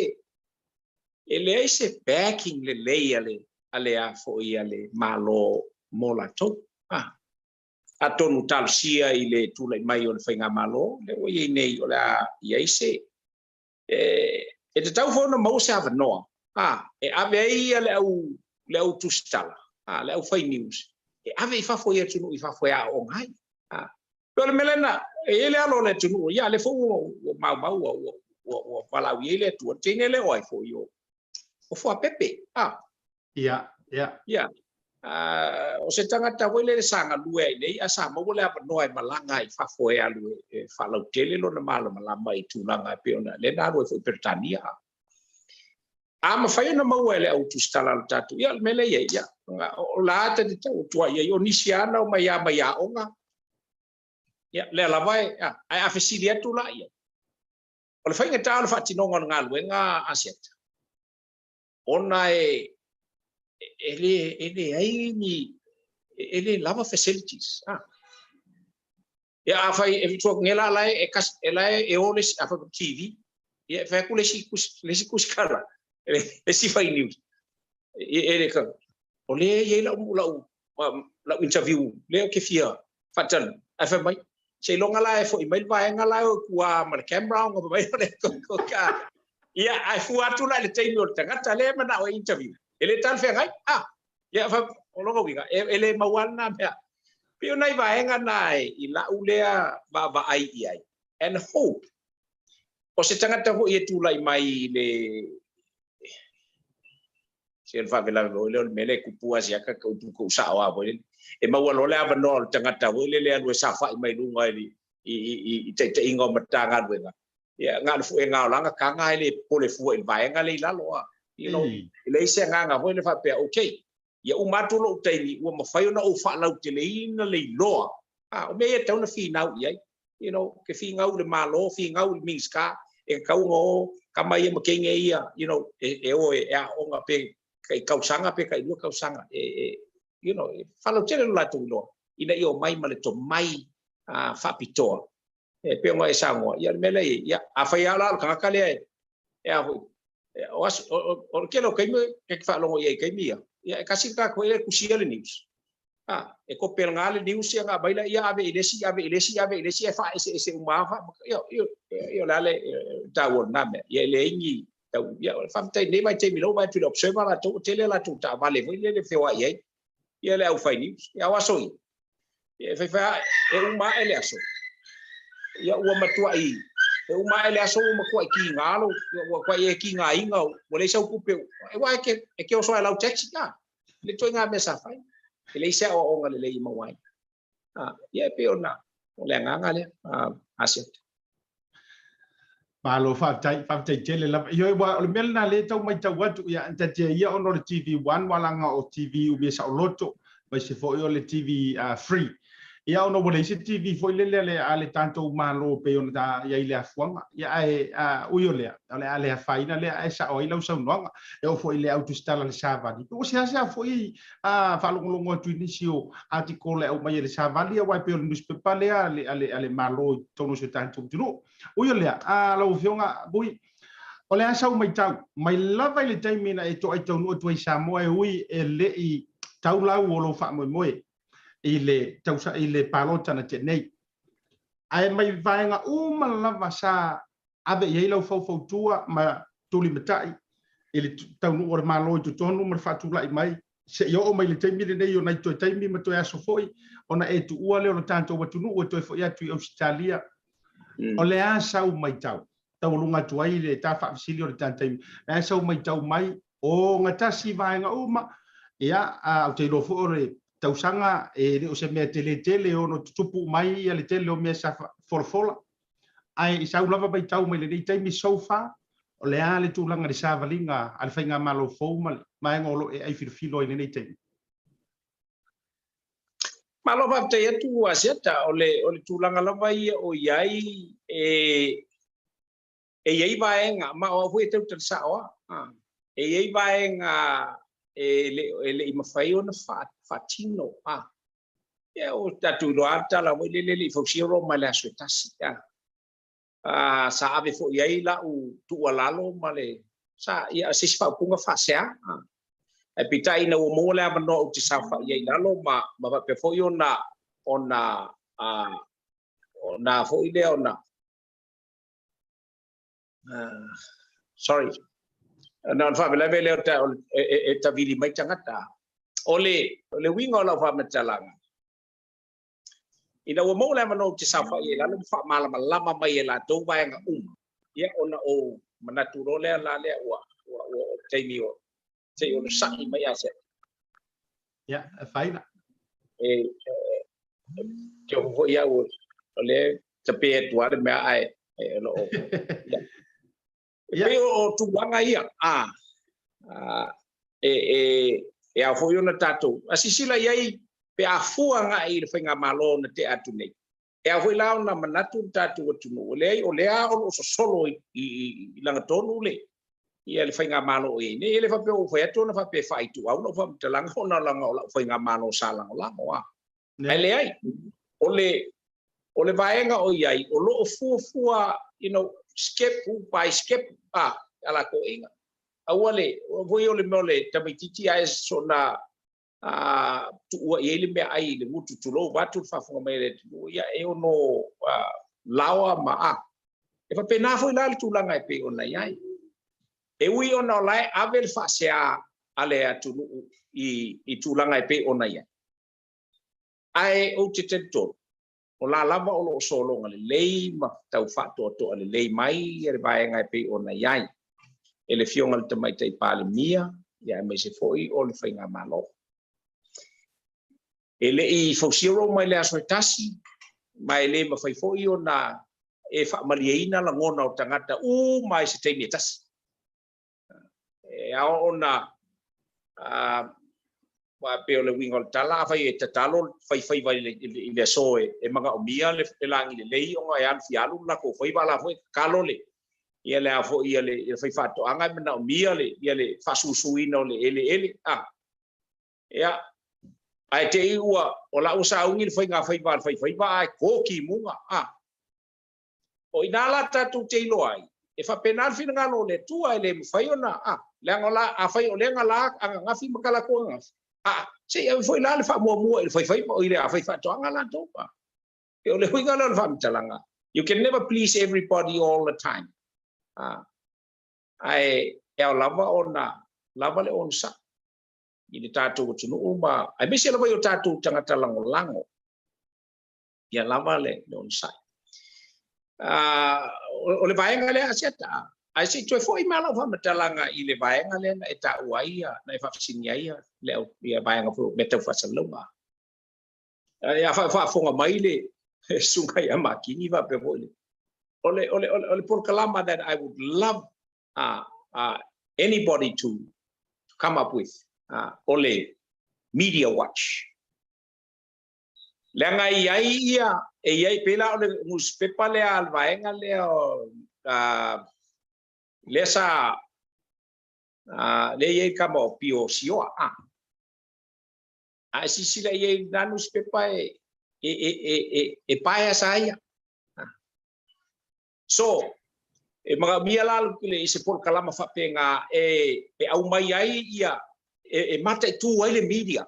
e leai se backing lelei a le, a le a foi a le Malo mo latou. A. Atonu talosia i le tulai mai o le Faigamalo lea ua i ai nei, o le a i ai se, e tatau foi ona maua se avanoa a, e ave ai ia le au, le au tusitala, a, le au fai news, e ave i fafo i atunuu i fafo e aooga ai. A, pei o le mea lena, e i ai le alo o le atunuu, ia, lea foi ua, ua maumau, ua, ua, ua, ua valaau i ai le Atua, le teine lea o ai foi o, o Fuapepe, a. Ia, ia. Ia. O se tagata foi lele sa galue ai nei, a sa maua le avanoa e malaga ai i fafo e alu e faalautele lona malamalama i tulaga e pei ona lea na alu ai foi i Peretania. A mafai ona maua e le au tusitala a lo tatou, ia o le mea lea e i ai, ia, o la ta te tau atu ai i ai, o nisi lava na omai lava mai aoga, ia, lea lava e, ae a fesili atu la i ai, o le faigata o le faatinoga o le galuega a Asiata, ona e e le e leai ni e le lava facilities. Ah. Ia afai e tua ngela la e kas e la e o le afai ko TV ia e fai atu le isi le isi kusikala le isi fai news e e le ka o le i ai lau lau lau interview lea ou te fia faatali ae fai mai seiloga la e foi mai le vaega la e o i tua ma le camera ona fai mai o le ka ia ae fua atu la i le taimi o le tagata lea e manao e interview e le talafeagai ah ia fa o lona uiga e, e le maua lena mea pei o nai vaega na e i lau lea vaavaai i ai and hope o se tagata foi e tulai mai i le Se o le faalavelave foi lea o le mea lea e tupu lava siaka ka upu kou sao lava foi lele. E maua loa le avanoa o le tagata foi lele e alu e saofai mai luga i, i, i, i taitaiga o Matagaluega. Ia, na o le fuega o lana taga e le popole fua i le vaega lea i lalo a. You know, e leai se agaga foi lea faapea, okay, ia uma atu lou taimi, ua mafai ona ou faalauteleina le iloa. A, o mea ia e tatau ona finau i ai. You know, ke finau i le Malo, finau i le Minisita, e tatau ona o tama ia ma teine ia, you know, e, e o e, e aooga pe tai tausaga pe tailua tausaga, e, e, you know, e faalautele lo latou iloa, ina ia omai ma le tomai uh, faapitoa. E pei ona e saunoa, ia le mea lea, ia, afai lava la o le tagata lea e, e a foi, O aso, o le tele o taimi e te faalogo i ai i taimi ia, ia e tasi le tagata foi lea e tusia le news. A, e kope le news ia ona aumai lea ave i le isi, ave i le isi, ave i le isi, ae faaeseese uma lava. Ia, ia, ia o le a le taua o lena mea. Ia e leai ni tau, ia faafetai i lenei vaitaimi i lou vaai atu i le Observer latou, ua tele a latou taavale foi lele e feoai ai ia le aufai news. Ia o aso ia, e faifai lava, e uma ae le aso, ia ua matuai, e uma ae le aso ua matuai kiga lou, ua matuai e kigaina, ua leai sau tupe, aua e te, e te oso lava i lau taxi, a, le ituaiga mea sa fai. E leai se aoaoga lelei e maua ai. A, ia e pei ona, o le agaga lea, a, Asiata. Malo faafetai, faafetai tele lava. Ioe, aua o le mea lena lea e tau matau atu, ia, taatia ia ona o le TV One, aua leaga o TV umia saoloto, aemaise foi o le TV free. Ia ona ua leai se TV foi lele a le, a le tatou Malo pei ona ta i ai le afuaga. Ia ae ui o lea, o le a le afaina lea ae sao ai lau saunoaga. E oo foi i le au tusitala a le Savali. Ua seasea foi faalogologo atu i nisi o article e aumai e le Savali, aua e pei o le newspaper lea a le, a le, a le Malo i totonu o si o tatou atunuu. Ui o lea, lau Afioga Vui, o le a sau matau mai lava i le taimi na e toai taunuu atu ai i Samoa e ui e le i tau lau o lou faamoemoe i le tausa, i le palota na tea nei. Ae mai vaega uma lava sa ave i ai lau faufautua ma tulimatai i le taunuu o le Malo i totonu ma le faatulai mai seia oo mai le taimi lenei o nai toe taimi ma toe aso foi ona e tuua lea o le tatou atunuu e toe foi atu i Ausetalia. O le a sau matau taualuga atu ai le ta faafesili o le ta taimi, o le a sau matau mai o gatasi vaega uma, ia, ou te iloa foi o le tausaga e le o se mea tele tele e ono tutupu uma ai le tele o mea sa folafola, ae i sau lava matau mai lenei taimi so far, o le a le tulaga i le savaliga a le Faigamalo fou ma le vaega o lo o e ai filofilo ai i lenei taimi? Malo faafetai atu Asiata, o le, o le tulaga lava ia o i ai e, e i ai vaega, ma o au foi e tautala sao lava, e i ai vaega e le, e le i mafai ona faatino, a. Ia ua tatou iloa lava le tala foi lele e le i fausia Roma i le aso e tasi, a. A, sa ave foi i ai lau tuualalo ma le, sa, ia, se isi faaupuga faasea, a. Ae peitai ina ua maua le avanoa ou te saofai ai i lalo ma, ma faapea foi ona, ona, a, ona foi lea ona, sorry, na o le faalavelave lea e tavili mai tagata. O le, o le uiga o lau faamatalaga, ina ua maua le avanoa ou te saofai ai i lalo ma faamalamalama mai e latou vaega uma, ia ona ou manatu loa lea la lea ua, ua, ua o le taimi o se i onosai mai a se. Ia, e faina. E, e, te oho foi au, o lea tape atu lava le mea ae e o lo o. Ia. E pei o tulaga ia, a, e, e, e ao foi ona tatou a silasila i ai pe a fua agai i le faigamalo na tea atu nei. E ao foi la ona manatu le tatou atunuu, leai o lea o lo o sosolo i, i, i lagatonu le, ia le faigamalo o i ai nei. E le faapea ua ou fai atu ona faapea e faaituau lau faamatalaga ona leaga o lau faigamalo sa lagolago, a. Ae leai, o le, o le vaega o i ai, o lo o fuafua, you know, step by step, a, a latou aiga. Aua le, foi o le mea o le tamaitiiti ae sona a, tuua i ai le meaai i le gutu, tulou, vaeatu le faafofoga mai a le atunuu, ia e ono laoa ma a. E faapena foi la le tulaga e pei ona i ai. E ui ona o la e ave le faasea a le atunuu i, i tulaga e pei ona i ai. Ae ou te talitonu, o la lava o lo o sologa lelei ma tau faatoatoa lelei mai le vaega e pei ona i ai e le Afioga i le Tamaitai Palemia, ia aemaise foi o le Faigamalo. E le i fausia Roma i le aso e tasi, ma e le mafai foi ona e faamalieina lagona o tagata uma i se taimi e tasi. E ao ona aua e pei o le uiga o le tala, afai e tatalo faifaiva i le aso e manaomia le lagi lelei ona e alu fia alu le latou faiva, a la foi e tatalo le ia le a foi ia le faifaatoaga e manaomia le ia le faasusuina o le eleele a ia ae te i ua o la ua sauni le faiga faiva a le faifaiva ae to timuga a o i ina la tatou te iloa ai. E faapena le finagalo o le Atua, e le mafai ona, a, leaga o la, afai o lea na la ananafi ma talaatu ananafi, a, se i ave foi la le faamuamua i le faifaiva, i le faifaatoaga latou. A. E o le uiga lea o le faamatalaga, you can never please everybody all the time. A, ae e ao lava ona lava le onosai i le tatou atunuu ma aemaise lava i o tatou tagata lagolago. Ia lava le onosai. O le vaega lea Asiata, ae se i toe foi mai lau faamatalaga i le vaega lea na e taua ai, na e faafesiligia ai le ia vaega foi o mea tau faasalalauga. Ia faafofoga mai le susuga ia Makini faapea foi le o le o le o le polokalama that I would love anybody to come up with, o le Media Watch. Leaga e i ai ia, e i ai, pei la o le nusipepa lea a le vaega lea o, lea sa, lea e i ai le tama o Pio Sioa, a. A e silasila i ai i lena nusipepa e, e, e, e, e, e bias lava ia. So, e manaomia la i se polokalama faapena e, e aumai ai ia, e, e mataitu ai le media,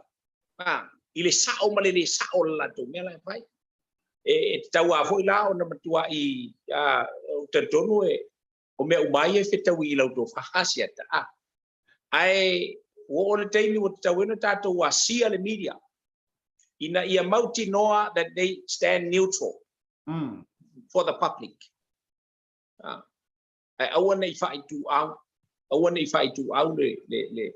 a, i le sao ma le lē sao o le latou mea la e fai. E, e tatau lava foi la ona matuai, a, ou te talitonu e, o mea uma ia e fetaui i lau tofa Asiata, a. Ae ua oo le taimi ua tatau ai ona tatou asia le media ina ia mautinoa that they stand neutral for the public. A, ae aua ne i faaituau, aua ne i faaituau le, le, le,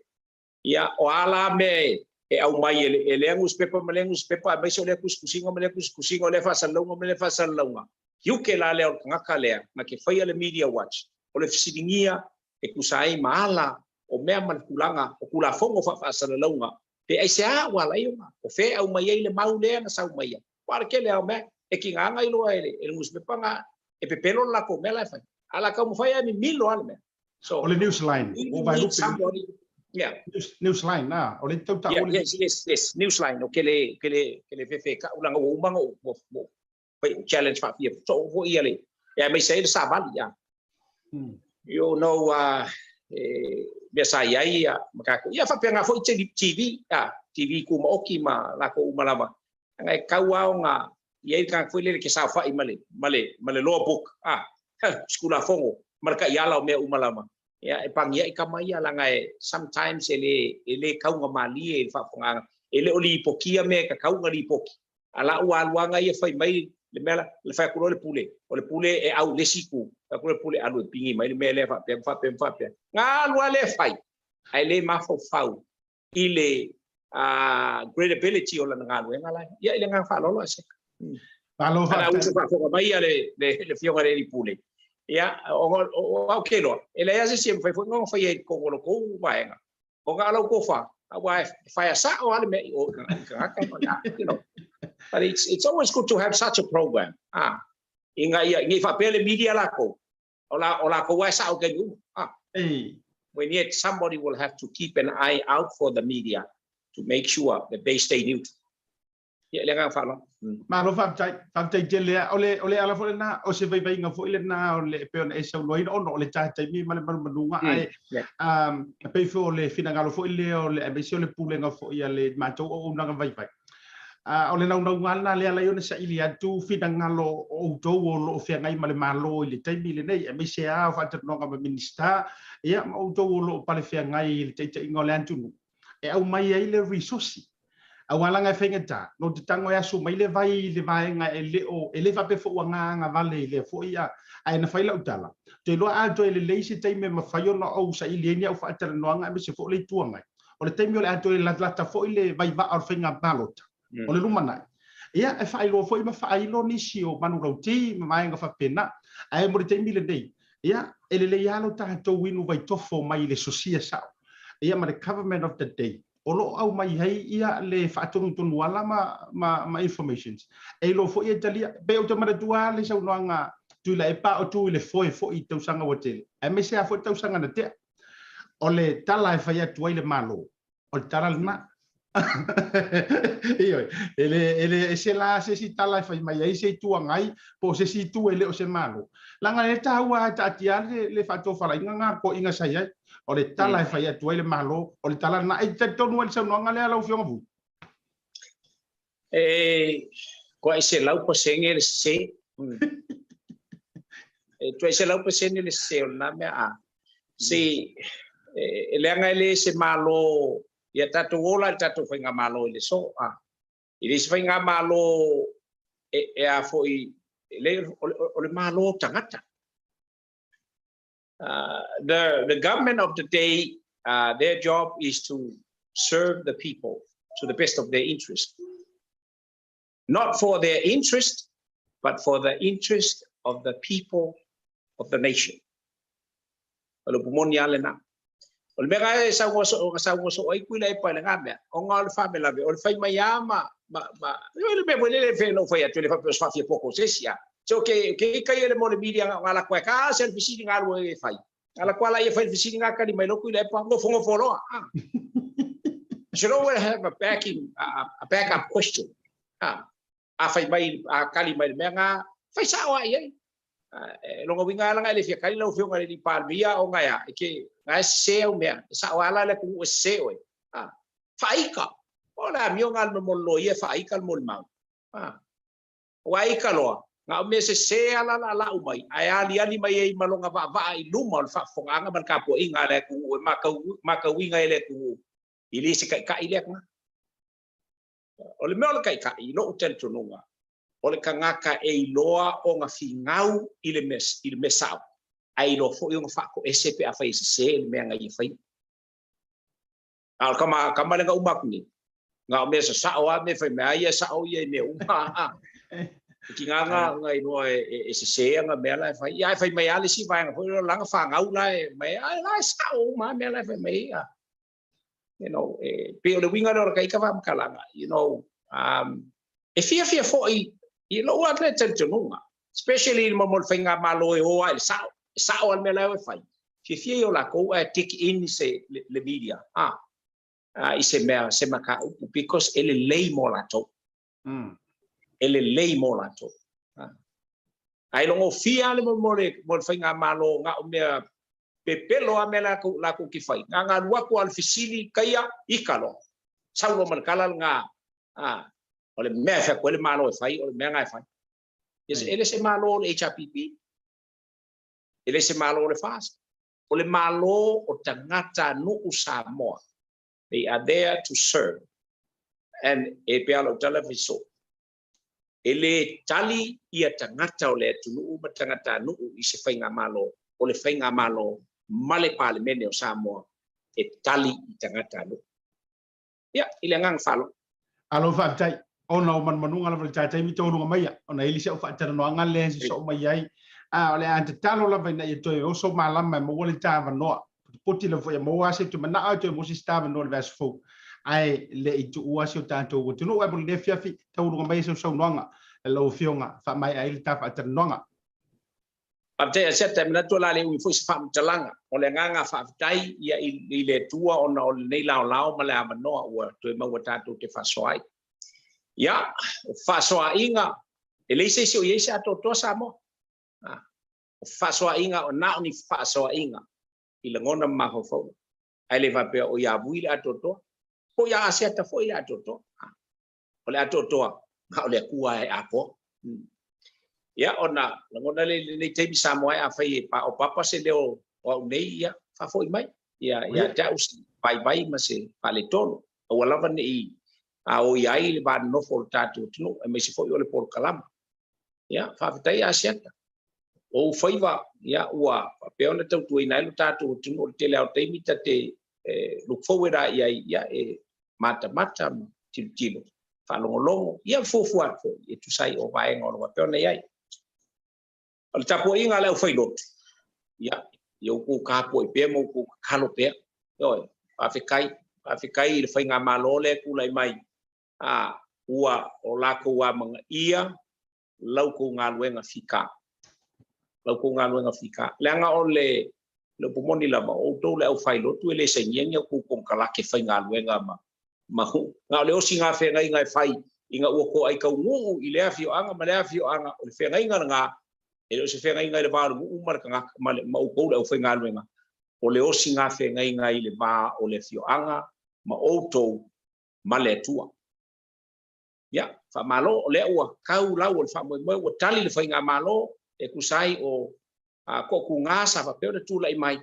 ia, o a la mea e, e aumai e, le, e lea nusipepa ma lea nusipepa, aemaise o lea tusitusiga ma lea tusitusiga, o lea faasalalauga ma lea faasalalauga, tiute la lea o le tagata lea na te faia le Media Watch, o le fesiligia e tusa ai ma ala o mea ma le tulaga o Tulafono faafaasalalauga, pe aisea ua ala ai ona, o fea e aumai ai le mau lea na sau mai ai. Aua o le tele lava o mea, e tiga ona iloa e le, e le nusipepa na e pepelo le latou mea la e fai. A o le a taumafai lava e mimilo lava le mea. So, O le Newsline, we ua need somebody, yeah. Newsline, a, o le tau taua Yeah, yes, yes, yes, Newsline, o ke le, ke le, ke le fefe ka'u leaga ua uma ona ou, ua, ua, fai challenge faafia soo foi ia le e aemaise ai le savali a. You know, e, mea sa i ai ia ma tatou. Ia faapena foi TV, a, TV tumaoti ma latou uma lava. Leaga e tatau lava ona i ai le tagata foi lele e te saofai ma le, ma le, ma le law book, a, Tulafono ma le taiala o mea uma lava. Ia, e pagiai tama ia leaga e sometimes e le, e le taugamalie i le faafofogaaga. E le o lipotia mea e tatau ona lipoti. A la ua alu lava ia fai mai le mea la, le fai atu loa le pule, o le pule e au i le isi itu, fai atu le pule alu e pigi mai le mea lea faapea ma faapea ma faapea. Na alu lava lea fai, ae le mafaufau i le credibility o lana galuega la. Ia, i le agaga faaaloalo Aseta. Malo A la faafetai. uso faafofoga mai ia le, le, le afioga i le alii pule. Ia, o, o, au ke iloa, e leai lava se isi e mafai foi ona faia i totonu o la outou vaega. Ona o lau tofa, aua e faia sao lava le mea i o i tagata ma, you know. But it's always good to have such a program. Ah, ina ia, nei faapea le media lakou, o la, o lakou lava e sao i taimi uma. Ah. Ei. When yet somebody will have to keep an eye out for the media to make sure that they stay neutral. Ia, le agaga faaaloalo. Malo faafetai, faafetai tele lava. O le, o le ala foi lena, o se vaivaiga foi lena o le, e pei ona e saunoaina ona o le ta taimi ma le manumanuga, ae e pei foi o le finagalo foi lea o le, aemaise o le pulega foi a le matou auaunaga vaivai. O le naunauga lava lena lea e ala ai ona saili atu finagalo o outou o lo o feagai ma le Malo i le taimi lenei, aemaise lava o faatalanoaga ma Minisita, ia ma outou o lo o palefeagai i le taitaiga o le atunuu, e aumai ai le resource. Aua leaga e faigata, no te tago e asu mai le vai i le vaega e le o, e le faapea foi ua gagavale i lea foi a, ae na fai lau tala, ou te iloa a toe lelei se taimi e mafai ona ou saili ai ni au faatalanoaga aemaise foi o le Itu Agai. O le taimi o le a toe latalata foi le vaivaa o le faiga palota o le lumanai, ia e faailoa foi ma faailo nisi o manulauti ma vaega faapena. Ae mo le taimi lenei, ia e lelei lava lo tatou inu vaitofo mai i le sosia sao, ia ma le government of the day, o lo o aumai ai ia le faatonutonu ala ma, ma, ma informations. E iloa foi e talia, pei ou te manatua lava le saunoaga Tuilaepa o tu i le foe foi i tausaga ua tele, aemaise lava foi tausaga na tea. O le tala e fai atu ai le Malo, o le tala lena. Ioe, e le, e le ese la se isi tala e fai mai ai se Itu Agai po o se isi itu e le o se Malo. Leaga e taua lava e taatia le, le faatofalaiga na a le toeaiina sa i ai. O le tala e fai atu ai le Malo, o le tala lena. E te talitonu ai i le saunoaga lea lau Afioga Vui? E toai 100% le sese. E toai 100% le sese o lena mea a. Se, e leaga e le se Malo Ia tatou ola i le tatou faigamalo i le so, a. E le se faigamalo e, e a foi, e le, o, o le malo o tagata. The, the government of the day, their job is to serve the people to the best of their interest. Not for their interest, but for the interest of the people of the nation. O le upu moni a lena. O le mea ka e saunoa soo, ka saunoa soo ai kui le epa i le ngā mea. O ngā o le whamelave, o le whai mai a ma, ma, ma, o le mea le le whenau whai atu, le whapeo swawhia poko se si a. So ke, ke kai ele mo le media ngā la koe, ka se le fisini ngā lua e whai. Ngā la koe la ia whai le fisini ngā kani mai loku i le epa, ngofo ngofo loa. Ah. Should always have a backing, a, a backup question. Ah. A whai mai, a kali mai le mea ngā, whai sao a i ai. E longa winga ala ngai le fia kali lau fionga le li palmia o ngai a, e ke ngai se au mea, e sao ala le ku e se oe. Ah. Whaika. O la mio ngal me molo ia whaika le mol mau. Ah. Ua ika loa, nga o mea se se ala la la umai, ae ali ali mai ei malonga va va i luma o le faafofogaga ma le tapuaiga a le atunuu e makau makauina e le atunuu i le se taitai lea tagata. O le mea o le taitai i lou talitonuga, o le tagata e iloa ona finau i le mea i le mea sao, ae iloa foi ona faatoese pe afai e sese le mea na ia faia. A o le kama, kama le na uma atu nei, na o mea sasao a mea fai mai, a ia e sao ia i mea uma, a. E ki ngā ngā ngā iloa e, e, e sese ana mea la e fai. Ia e fai mai a le isi vaega foi, langa whangau la e mai, a la e sao uma mea la e fai mai, a. You know, e, pe o le winga lea o le kaika whaamakalanga, you know, e fiafia foi i lou atu le talitonuga, especially i le mo le faigamalo e o ai le sao, e sao a le mea la e fai. Fiafia i o lakou ae take in se le, le media, ah, i se mea, se mataupu, because e lelei mo latou. E lelei mo latou. Ah. Ae logofia le mo mo le mo le faigamalo na o mea pepelo a mea lakou lakou ke fai. Nga nga lua atu a le fesili kaia ika loa. Sau loa ma le tala lena a o le mea e fai atu ai le Malo e fai o le mea na e fai. Yes, e le se Malo o le HRPP. E le se Malo o le FAST. O le Malo o tagata nuu Samoa. They are there to serve. And e pei lou tala fai soo. E le tali ia tagata o le atunuu ma tagata nuu i se faigamalo, o le faigamalo ma le Palemene o Samoa e tali i tagata nuu. Ia, i le agaga faaaloalo. Alo faafetai ona o manumanuga lava i le taitaimi taualuga maia ona e i ai si au faatalanoaga lea se soo mai ai. A o le a tatalo lava ina ia toe oso malama e maua le ta avanoa. Potipoti lava foi e maua se toe manao e toe maua se isi ta avanoa i le vaiaso fou. Ae le i tuua si o tatou atunuu ae mo lenei afiafi taualuga mai e sau saunoaga lau Afioga faamaea ai le ta faatalanoaga. Faafetai Asiata, e manatu o le a le umi foi se faamatalaga. O le agaga faafetai ia i le Atua ona o lenei laolao ma le avanoa ua toe maua tatou te faasoa ai. Ia, o fefaasoaaiga, e leai se isi o i ai se atoatoa Samoa. O fefaasoaaiga, o na o ni fefaasoaaiga i lagona ma mafaufauga. Ae le faapea o ia Vui le atoatoa, po o ia Asiata foi le atoatoa. O le atoatoa, na o le Atua e atoa. Ia, ona lagona lea i lenei taimi Samoa e afai e paopapa se leo o au nei, ia, faafoi mai. Ia, ia te au se vaivai ma se faaletonu. Aua lava ne i aoia ai le va nonofo o le tatou atunuu, aemaise foi o le polokalama. Ia, faafetai Asiata. O ou faiva, ia, ua faapea ona tautuaina ai lo tatou atunuu i le tele lava o taimi ta te look forward lava i ai, ia, e matamata ma tilotilo, faalogologo, ia fuafua atu foi e tusa ai o vaega o lo o faapea ona i ai. O le tapuaiga a le aufailotu, ia, ia outou tapuai pea ma outou tatalo pea. Ioe, faafetai, faafetai i le faigamalo lea e tulai mai, a, ua o latou amanaia la outou galuega fika. La outou galuega fika. Leaga o le le upu moni lava, o outou le aufailotu e le sainia ni a outou konekarate faigaluega ma. Ma na o le osiga feagaiga e fai ina ua toai taunuu i lea afioaga ma lea afioaga, o le feagaiga lena, e le o se feagaiga i le va o le nuu ma le tagata ma, le, ma outou le aufaigaluega, o le osiga feagaiga i le va o le afioaga ma outou ma le Atua. Ia, faamalo, o lea ua tau lau o le faamoemoe, ua tali le faigamalo e tusa ai o a, toatuga sa faapea ona tulai mai,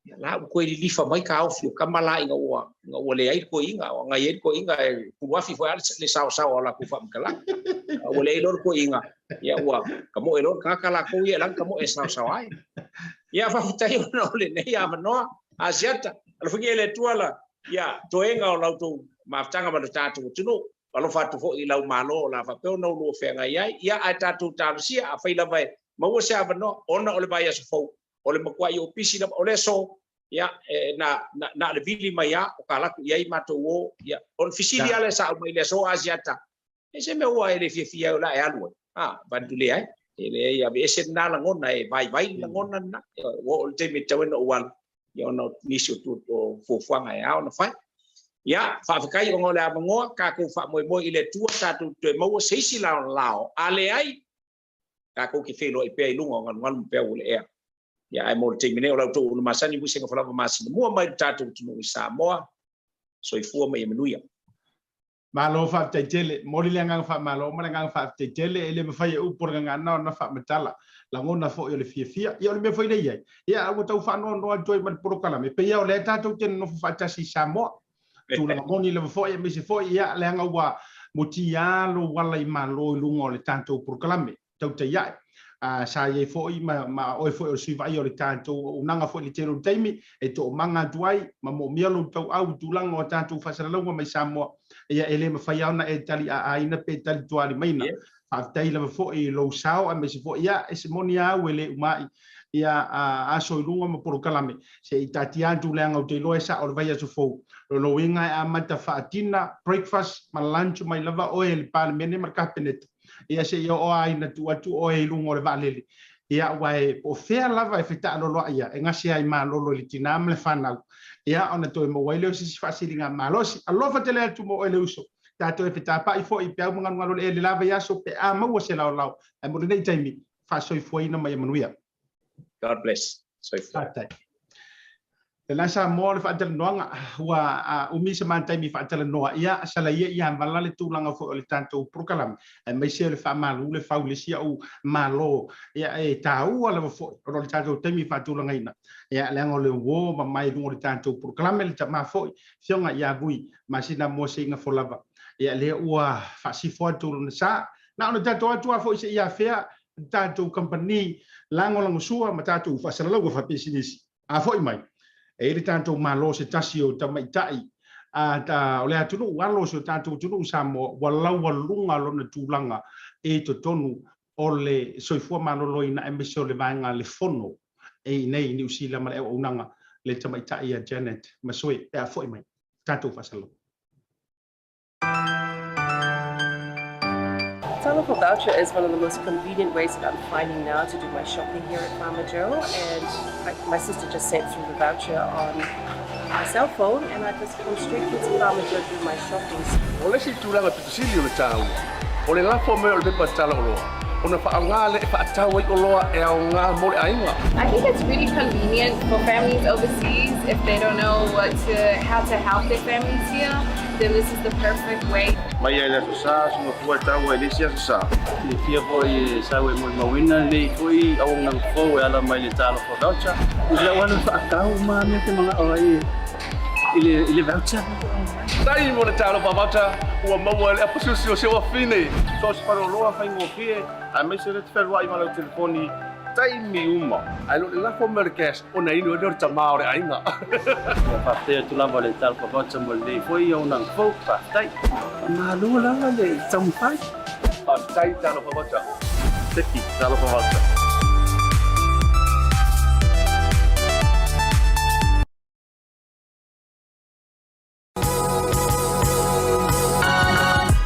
ia la ua toe lilifa mai taofi o tama la ina ua, ina ua leai le toeaina, o agai ai le toeaina e puluafi foi lava le saosaoa o latou faamatalaga. A ua leai loa le toeaina, ia ua tamoe loa le tagata latou ia e lanu tamoe e saosaoa ai. Ia faafetai ona o lenei avanoa, Asiata, alofagia e le Atua la, ia toega o la outou mafutaga ma lo tatou atunuu. Alofa atu foi i lau Malo o le a faapea ona ulua feagai ai. Ia ae tatou talosia, afai lava e maua se avanoa ona o le vaiaso fou, o le matuai ou pisi lava, o le aso, ia, e, na, na, na o le vili mai lava o ta alu atu i ai matou o, ia, o le fesili lava lea sa aumai i le aso Asiata, e se mea ua e le fiafia ai o le a e alu ai? A, vaeatu leai, e leai, aveese lena lagona, e vaivai le lagona lena. Ua oo i le taimi e tatau ai ona ou alu, ia ona o nisi o, o fuafuaga e ao ona fai. Ia, faafetai ona o le avanoa, tatou faamoemoe i le Atua, tatou toe maua se isi laolao, a leai, tatou te feiloai pea i luga o galugalu ma peau o le ea. Ia, ae mo le taimi nei, o la outou auauna masani, Uisega Falava Masinamua mai le tatou atunuu i Samoa. Soifua ma ia manuia. Malo faafetai tele. Momoli le agaga faamalo ma le agaga faafetai tele. E le mafai e upu o le gagana ona faamatala. Lagona foi o le fiafia. Ia o le mea foi lea i ai. Ia ua tau faanoanoa atu ai ma le polokalame. E pei lava o lea tatou te nonofo faatasi i Samoa. Tulaga moni lava foi aemaise foi ia leaga ua mutia lou ala i Malo i luga o le tatou polokalame. Tautai ae. Sa i ai foi ma, ma oe foi o le sui vaaia o le tatou auaunaga foi i le tele o taimi e toomaga atu ai ma moomia lou tauau i tulaga o tatou faasalalauga mai Samoa. Ia e le mafai lava ona e taliaaina pe talitualimaina. Yeah. Faafetai lava foi i lou sao aemaise foi ia e se moni lava au e le uma ai ia aso i luga ma polokalame se i taatia atu leaga ou te iloa e sao le vaiaso fou. O lona uiga e amata faatina breakfast ma lunch mai lava oe i le Palemene ma le Kapeneta. Ia se i oo lava ina tuu atu oe i luga o le vaalele. Ia, aua e po o fea lava e fetaaloloai ia, e gase ai malolo i le tinā ma le fanau. Ia, ona toe maua ai lea o se isi faasiligamalosi. Alofa tele atu mo oe le uso. Tatou e fetapa'i foi i peau ma galugalu o le ea i le la vaiaso pe a maua se laolao. Ae mo lenei taimi, faasoifuaina ma ia manuia. God bless. Soifua. Faafetai. Lena Samoa o le faatalanoaga ua umi se ma taimi faatalanoa ia sala ia ia vala le tulaga foi o le tatou polokalame aemaise o le faamalu le fau le isi au malo ia e taua lava foi ona o le tatou taimi faatulagaina ia leaga o le uo ma mai luga o le tatou polokalame le tama foi Afioga ia Vui Masina mo se igafo lava ia lea ua faasifo atu lona sa na ona tatou atu a foi se ia afea tatou kamupani lagolagosua ma tatou faasalalauga faapisinisi. A foi mai, e i ai le tatou Malo se tasi o tamaitai a ta, o le atunuu, alo o si o tatou atunuu Samoa, ua laualuga lona tulaga i totonu o le soifua maloloina aemaise o le vaega le fono e i nei i Niu Sila ma le auaunaga le tamaitai ia Janet Masoe pe a foi mai tatou faasalalauga. Talofa voucher is one of the most convenient ways that I'm finding now to do my shopping here at Farmer Joe. And I, my sister just sent through the voucher on my cell phone and I just come straight here to Farmer Joe to do my shopping. O le isi tulaga pito sili o le taua, o le lafo mai o le pepa tala oloa, ona faaaoga lea e faatau ai oloa e aoga mo le aiga. I think it's really convenient for families overseas if they don't know what to, how to help their families here, then this is the perfect way. Mai ai le Aso Sa, suga fua e taua i le isi Aso Sa. Silafia foi e sau e molimauina lenei foi auaunaga fou e ala mai le Talofa Voucher. I lau alu faatau ma mea te manao ai i le, i le voucher. Tai mo le Talofa Voucher, ua maua e le apasusi o si ou afine. So o se faleoloa faigofie, aemaise le te fealuai ma lau telefoni taimi uma. Ae le o le lafo mai o le cash ona inu ai lea o le tama o le aiga. Ia faafetai atu lava le Talofa Voucher mo lenei foi auaunaga fou. Faafetai. Faamalo lava le taumafai. Faafetai Talofa Voucher. Seki Talofa Voucher.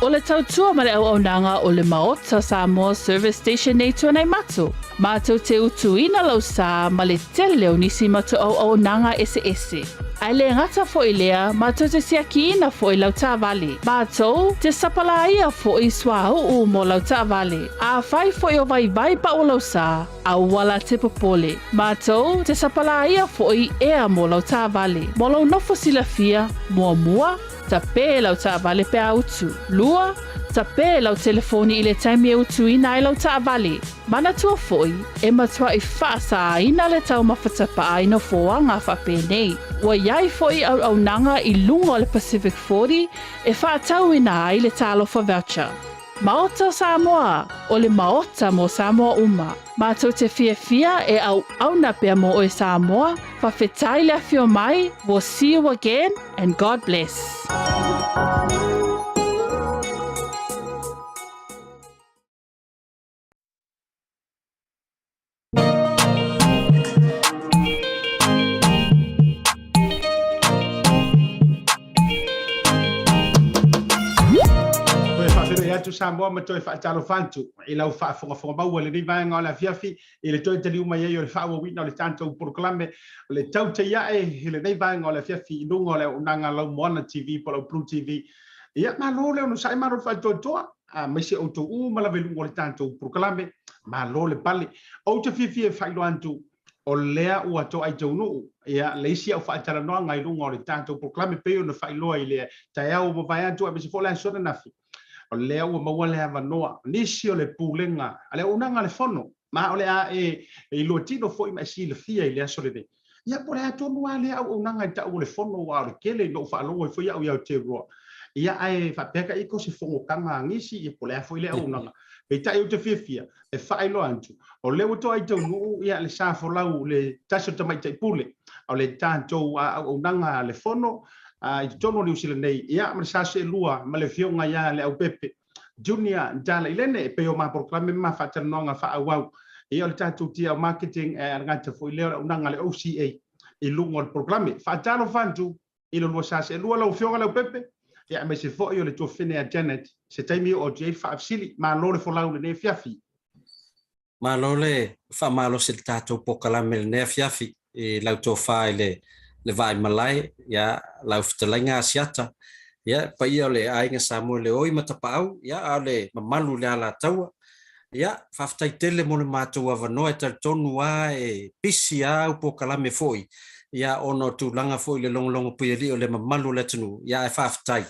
O le tautua ma le auaunaga o le Maota Samoa Service Station nei Tuanaimato, matou te utuina lau sa ma le tele o nisi matou auaunaga eseese. Ae le gata foi i lea, matou te siakiina foi lau taavale. Matou te sapalaia foi suauu mo lau taavale. Afai foi o vaivai pau o lau sa, aua la te popole. Matou te sapalaia foi ea mo lau taavale. Mo lou nofo silafia, muamua, tapē lau taavale pe a utu. Lua, tapē lau telefoni i le taimi e utuina ai lau taavale. Manatua foi, e matuai faasāina le taumafa tapaa i nofoaga faapenei. Ua i ai foi auaunaga i luga o le Pacific 40 e faatauina ai le Talofa Voucher. Maota o Samoa, o le Maota mo Samoa uma. Matou te fiafia e auauna pea mo oe Samoa, fafetai le afio mai, we'll see you again and God bless. Toe faafeiloai atu Samoa ma toe faatalofa atu i lau faafogafoga maua i lenei vaega o le afiafi i le toe taliu mai ai o le faaauauina o le tatou polokalame o le tautaiae i lenei vaega o le afiafi i luga o le auaunaga lau Moana TV po o lau Blue TV. Ia, malo le onosai, malo le faatoatoa. Aemaise outou uma lava i luga o le tatou polokalame, malo le pale. Ou te fiafia e faailoa atu, o lea ua toai taunuu, ia, le isi au faatalanoaga i luga o le tatou polokalame pei ona faailoa i le taeao ua mavae atu aemaise foi o le aso ananafi, o lea ua maua le avanoa, nisi o le Pulega a le Auaunaga a le Fono, ma o le a e iloa tino foi ma e silafia i le aso lenei. Ia, po o le a tonu lava lea auaunaga e tau o le Fono, aua o le tele ina ou faalogo ai foi au i Aotearoa, ia, ae faapea ka iko se fonotaga a nisi, ia, po o le a foi lea auaunaga. Peitai ou te fiafia e faailoa atu, o lea ua toai taunuu, ia, le sa folau, le tasi o le tamaitai pule o le tatou auaunaga a le Fono i totonu o Niu Sila nei, ia, ma le sa seelua ma le afioga ia Leaupepe Junior Dalailene, e pei o ma polokalame ma faatalanoaga faaauau. Ia, o le tatou TL Marketing, e gata foi lea o le auaunaga a le OCA i luga o le polokalame. Faatalofa atu i lo lua sa seelua lau Afioga Leaupepe, ia, aemaise foi o le tuafafine a Janet, se taimi oo atu i ai le faafesili. Malo le folau i lenei afiafi. Malo le faamalosi i le tatou polokalame i lenei afiafi i lau tofa i le le Vaaimalae, ia, lau fetalaiga Asiata, ia, paia o le aiga Samoa i le oi ma Tapaau, ia, a o le mamalu i le Alataua. Ia, faafetai tele mo le matou avanoa, e talitonu lava e pisi lava au polokalame foi, ia, ona o tulaga foi i le logologo puialii o le mamalu o le atunuu, ia, ae faafetai.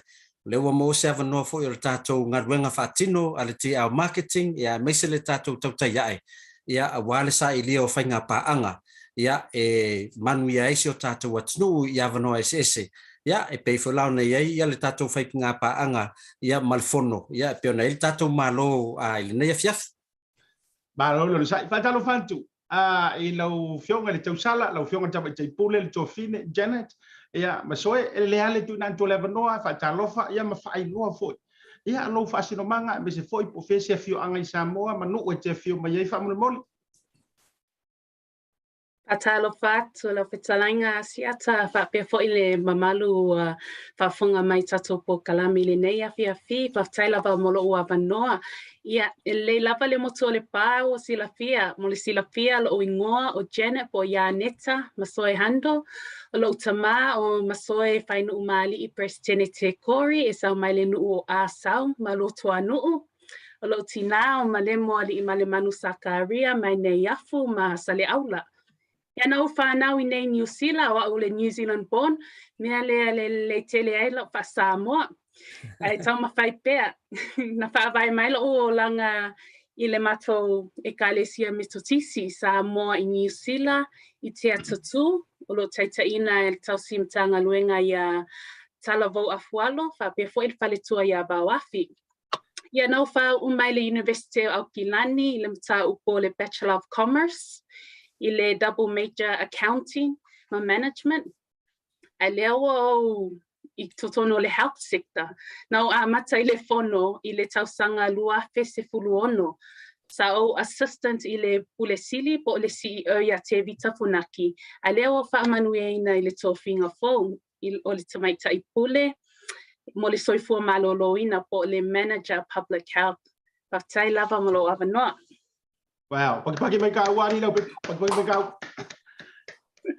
O lea ua maua se avanoa foi o le tatou galuega faatino a le TL Marketing, ia aemaise le tatou tautai ae, ia aua le sailia o faiga paaga, ia e manuia ai si o tatou atunuu i avanoa eseese. Ia e pei foi la ona i ai ia le tatou faiga paaga ia ma le Fono, ia e pei ona i ai le tatou Malo i lenei afiafi. Malo le onosai. Faatalofa atu i lau Afioga i le Tausala, lau Afioga i le Tamaitai Pule, le Tuafafine, Janet, ia, ma Soe, e lelei lava le tuuina atu o le avanoa, faatalofa, ia, ma faailoa foi, ia, lou faasinomaga, aemaise foi po o fea se afioaga i Samoa ma nuu e te afio mai ai faamolemole. Faatalofa atu lau fetalaiga Asiata faapea foi le mamalu ua faafofoga mai i tatou polokalame i lenei afiafi. Faafetai lava mo lou avanoa. Ia, e lelei lava le motu o Lepa ua silafia. Mo le silafia, lo'u igoa o Janet po o Ianeta Masoe Hundo. O lo'u tamā o Masoe Faainuumaali'i Peresetene Tekori e sau mai le nuu o Asau ma Luatuanuu. O lou tinā o Malemo Aliimalemanu Sakaria mai Neiafu ma Saleaula. Ia na ou whanau i nei Niu Sila, o au le New Zealand born, mea lea le lelei tele ai lau faa-Samoa. Ae taumafai pea. Na faavae mai lou olaga i le matou ekalesia Metotisi i Samoa i Niu Sila i Te Atatū, o lo o taitaiina e le tausi Matagaluega iā Talavou Afualo, faapea foi le faletua iā Vaoafi. Ia na ou faauu mai le Universite o Aukilani i le mataupu o le Bachelor of Commerce i le Double Major Accounting ma Management. Ae lea ua ou i totonu o le health sector. Na ou amata i le fono i le tausaga 2016. Sa ou assistant i le Pule Sili po o le CEO ia Tevita Funaki, ae lea ua faamanuiaina i le tofiga fou. o le tamaitai pule mo le soifua maloloina po o le Manager Public Health. Faafetai lava mo lou avanoa. Wow, pakipaki mai ka ua ni lau pakipaki mai ka.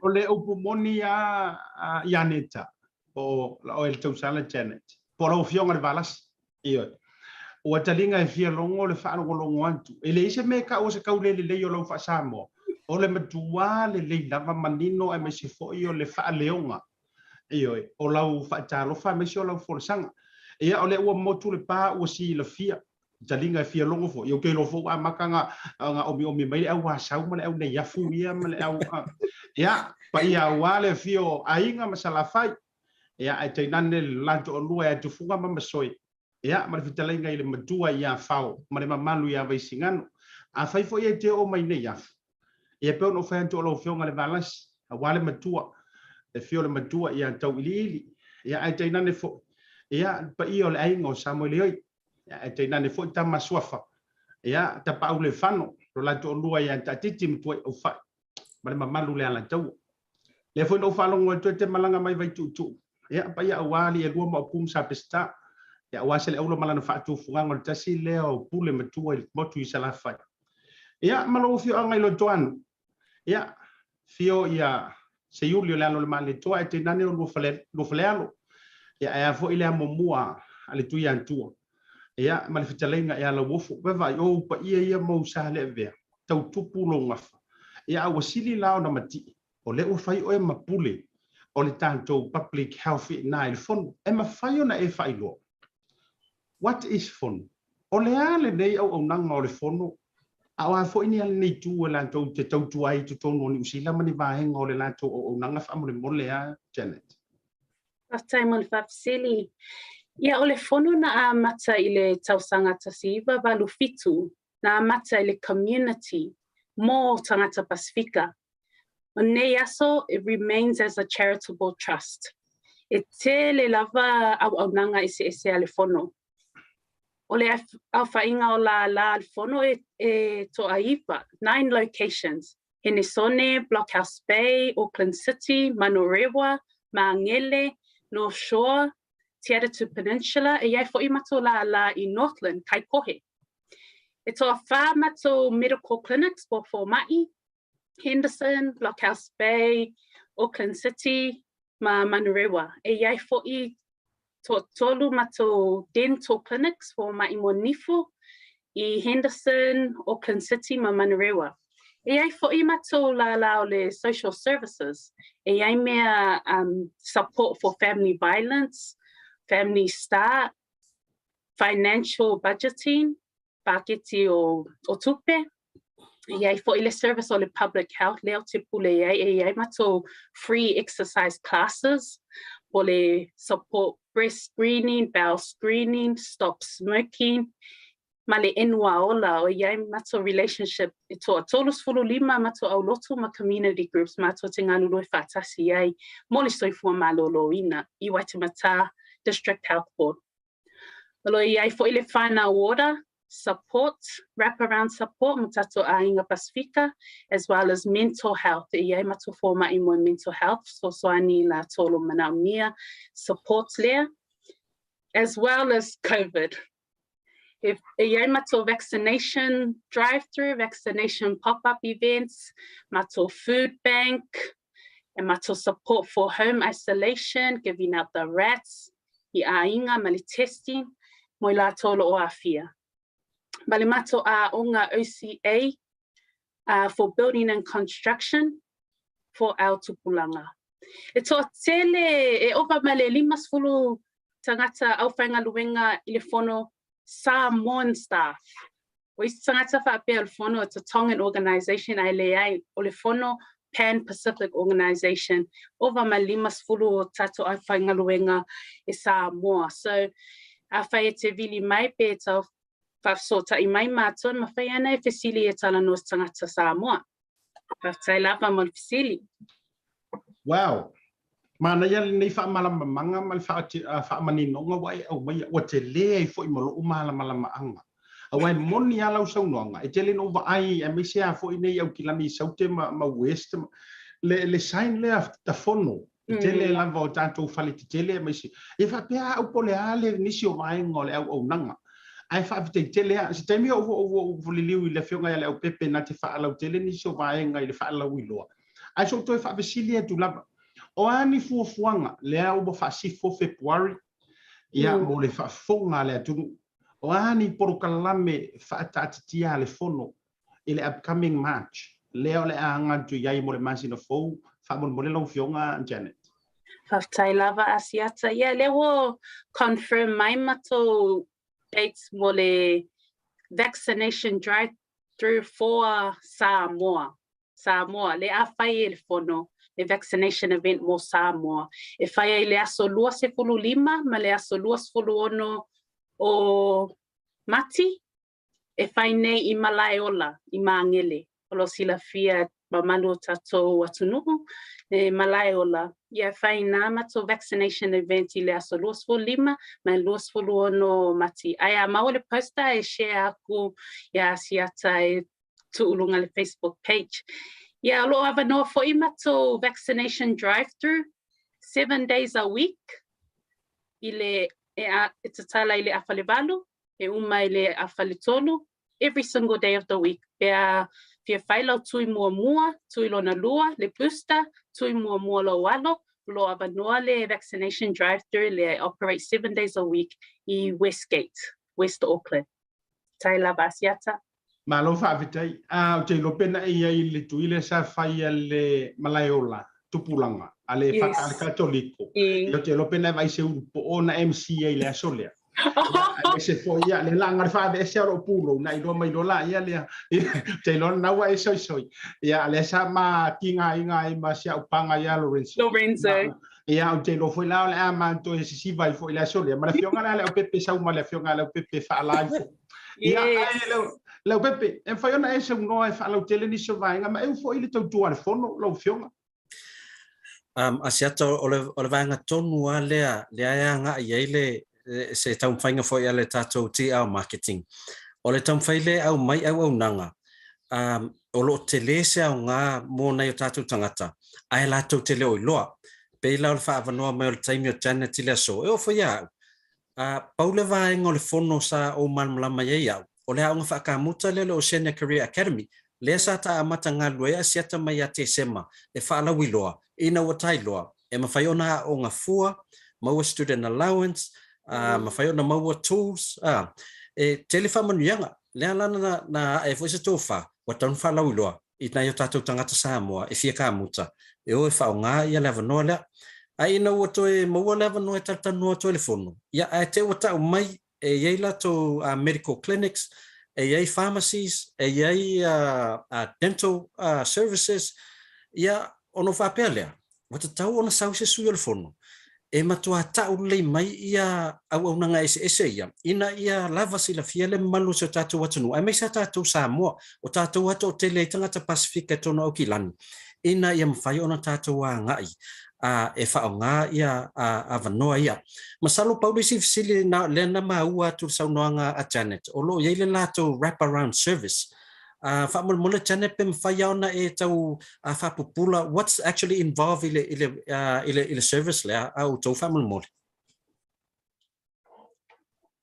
O le upu moni a Ianeta, po o oe le tausala Janet, po o lau Afioga i le Valasi, ioe. Ua taliga e fia logo le faalogologo atu. E leai se mea e taua o se tau le lelei o lau faa-Samoa, o le matua lelei lava manino aemaise foi o le faaleoga, ioe, o lau faatalofa aemaise o lau folasaga. Ia, o lea ua motu le pa ua silafia taliga e fia logo foi. Ou te iloa foi ua amata ona omiomi mai le au Asau ma le au Neiafu ia ma le au... Ia, paia aua le afio o Aiga ma Salafai. Ia, ae tainane le la toalua ia Tufuga ma Masoe. Ia, ma le fetalaiga i le matua ia Fao ma le mamalu ia Vaisigano. Afai foi e te oo mai Neiafu, ia pei ona ou fai atu o lau Afioga i le Valasi, aua le matua, le afio o le matua ia Tauiliili. Ia, ae tainane foi, ia, le paia o le aiga o Samoeleoi. Ae tainane foi tama suafa, ia, Tapaulefano, lo la toalua ia Taatiti ma Tuaiaufai, ma le mamalu o le Alataua. Lea foi na ou faalogo atu e te malaga mai Vaituutuu, ia, paia aua alii e lua Maopu ma Sapesita, ia, aua Seleaula ma lana faatufugaga o le tasi lea o pule matua i le motu i Salafai. Ia, ma lou afioaga i Lotoanu, Ia, fio ia Seiuli o le alo o le Malietoa ae tainane o Luafalealo. Ia, ae a foi le amomua a le Tuiatua. Ia, ma le fetalaiga ia Lauofo. Vaavaai, o ou paia ia ma ou sa le avea, tau tupu lou gafa. Ia, a ua sili la ona matie, o lea ua fai oe ma pule o le tatou public health i ina i le Fono. E mafai ona e faailoa. What is Fono? O le a lenei auaunaga o le Fono? A o a foi ni lenei itu e latou te tautua ai i totonu o Niu Sila ma ni vaega o le latou auaunaga faamolemole a Janet? Faafetai mo le faafesili. Ia, o le Fono na amata i le tausaga 1987, na amata i le community mō tagata Pasifika. O nei aso, it remains as a charitable trust. E tele lava auaunaga eseese a le Fono. O le aofaiga o lālā a le Fono e, e toaiva, nine locations, Henesone, Blockhouse Bay, Auckland City, Manurewa, Māngere, North Shore, Te Atatu Peninsula, e i ai foʻi matou lālā i Northland, Kaikohe. E toawhā matou medical clinics po fōmaʻi, Henderson, Blockhouse Bay, Auckland City ma Manurewa. E i ai foʻi toatolu matou dental clinics fōmaʻi mo nifo i Henderson, Auckland City ma Manurewa. E i ai foʻi matou lālā o le social services. E i ai mea um, support for family violence, family start, financial budgeting, paketi o, o tupe. E i ai foʻi le service o le public health lea ou te pule ai, e i ai matou free exercise classes po le support breast screening, bowel screening, stop smoking, ma le Enuaola, o i ai matou relationship e toa 35 matou aulotu ma community groups matou te galulue faatasi ai mo le soifua malōlōina i Waitematā District Health Board. O lo o i ai foʻi le Whānau Ora support, wraparound support mo tatou āiga Pasifika, as well as mental health. E i ai matou fōmaʻi mo mental health, fesoasoani i latou o lo o manaomia support lea, as well as COVID. E, e i ai matou vaccination drive-through, vaccination pop-up events, matou food bank, e matou support for home isolation, giving out the rats, i āiga ma le testing mo i latou o lo o aafia. Ma le matou aoga OCA uh, for building and construction for our tupulaga. E toatele, e ova ma le 50 tagata aufaigaluega i le fono Samoan staff. O isi tagata faapea o le fono it's a Tongan organisation ae leai, o le fono Pan Pacific Organisation, ova ma 50 o tatou aufaigaluega e Samoa. So, afai e te vili mai pe e tau faafesootai mai mātou, e mawhai ana e fesili e talanoa se tagata Samoa. Faafetai lava mo le fesili. Wow! Manaia lenei faamalamamaga ma le faamaninoga ua e aumaia, ua tele ai foi ma lou malamalamaaga. Aua e moni lava lau saunoaga, e tele ina ou vaai aemaise lava foi nei Aukilani i Saute ma West, le sign lea tafono, le tele lava o tatou fale tetele aemaise, e faapea au po o le a le nisi o vaega o le auaunaga. Ae faafetai tele lava. Se taimi ua ou liliu i le Afioga ia Leaupepe na te faalautele nisi o vaega i le faalauiloa. Ae se i ou toe faafesili atu lava, o a ni fuafuaga lea ua faasifo Fepuari ia mo le faafofoga a le atunuu, o a ni polokalame faataatitia a le Fono i le upcoming March lea o le a aga atu i ai mo le masina fou, faamolemole lau Afioga Janet. Faafetai lava Asiata. Ia lea ua confirm mai matou dates mo le vaccination drive through for Samoa. Samoa, le a fai e le Fono le vaccination event mo Samoa. E fai ai le aso 25 ma le aso 26 o Mati, e fai nei i Malaeola, i Māgele. O lo o silafia mamalu o tatou atunuu, e Malaeola. Ia, e fai nā matou vaccination event i le aso 25 ma le 26 o Mati. Ae a maua le poster e share aku iā Asiata e tuu i luga le Facebook page. Ia, o lo o avanoa foi matou vaccination drive-through, 7 days a week, i le, e, a, e tatala i le afa le 8, e uma i le afa le 3, every single day of the week. Pe a fia fai lau tui muamua, tui lona lua, le booster, tui muamua lou alo, o lo o avanoa le vaccination drive-through le operate 7 days a week i Westgate, West Auckland. Tai lava Asiata. Malo faafetai. A, ou te iloa pe na e i ai i le tui lea sa fai a le Malaeola, tupulaga, a le a le Katoliko. Ia, ou te iloa pe na e vaai i se ulu po'o na MC ai i le aso lea. Ia, aemaise foi, ia, le laga le faaveese o lou pulou, na iloa mai loa laia lea. Ou te iloa lena ua e soisoi. Ia, a lea sa ma tigaina ai ma si au paga ia Lorenzo. Lorenzo. Ia, ou te iloa foi la o le a ma toe sisiva ai foi i le aso lea. Ma le afioga lea a Leaupepe sau ma le afioga a Leaupepe faala ai foi. Ia, ai Leaupepe, e mafai ona e saunoa e faalautele nisi o vaega ma eu foi le tautua a le Fono, lau afioga. Asiata, o le, o le vaega tonu lava lea, lea e agai ai le, se taumafaiga foi a le tatou TR Marketing. O le taumafai lea e aumai auaunaga, um, o lo o tele se aoga mo nai o tatou tagata, ae latou te le o iloa. Pei la o le faaavanoa mai o le taimi o Janet i le aso, e oo foi ia au. A, pau le vaega o le fono sa ou malamalama i ai au, o le aoga faakamuta lea o le Oceania Career Academy, lea sa ta amata galulue ai Asiata mai ia Tesema e faalauiloa, ina ua tailoa, e mafai ona aoga fua, maua student allowance, a, mafai ona maua tools, a, e tele faamanuiaga. Lea la na, na ae foi se tofa, ua tatau ona faalauiloa i nai o tatou tagata Samoa e fia kamuta, e o e faaaoga ia le avanoa lea. Ae ina ua toe maua le avanoa e talatalanoa atu ai le fono, ia ae te i ua tau mai e i ai latou medical clinics, e i ai pharmacies, e i ai dental services, ia ona ou faapea lea, ua tatau ona sau se sui o le fono e matuā ta'u lelei mai ia auaunaga eseese ia, ina ia lava silafia le mamalu o si o tatou atunuu, aemaise a tatou Samoa, o tatou a toatele ai tagata Pasefika i totonu o Aukilani, ina ia mafai ona tatou agai a e faaaoga ia avanoa ia. Masalo pau le isi fesili na lea na maua atu i le saunoaga a Janet, o lo o i ai le latou wrap around service. A faamolemole Janet pe mafai lava ona e tau faapupula what's actually involved i le i le i le i le service lea a outou faamolemole.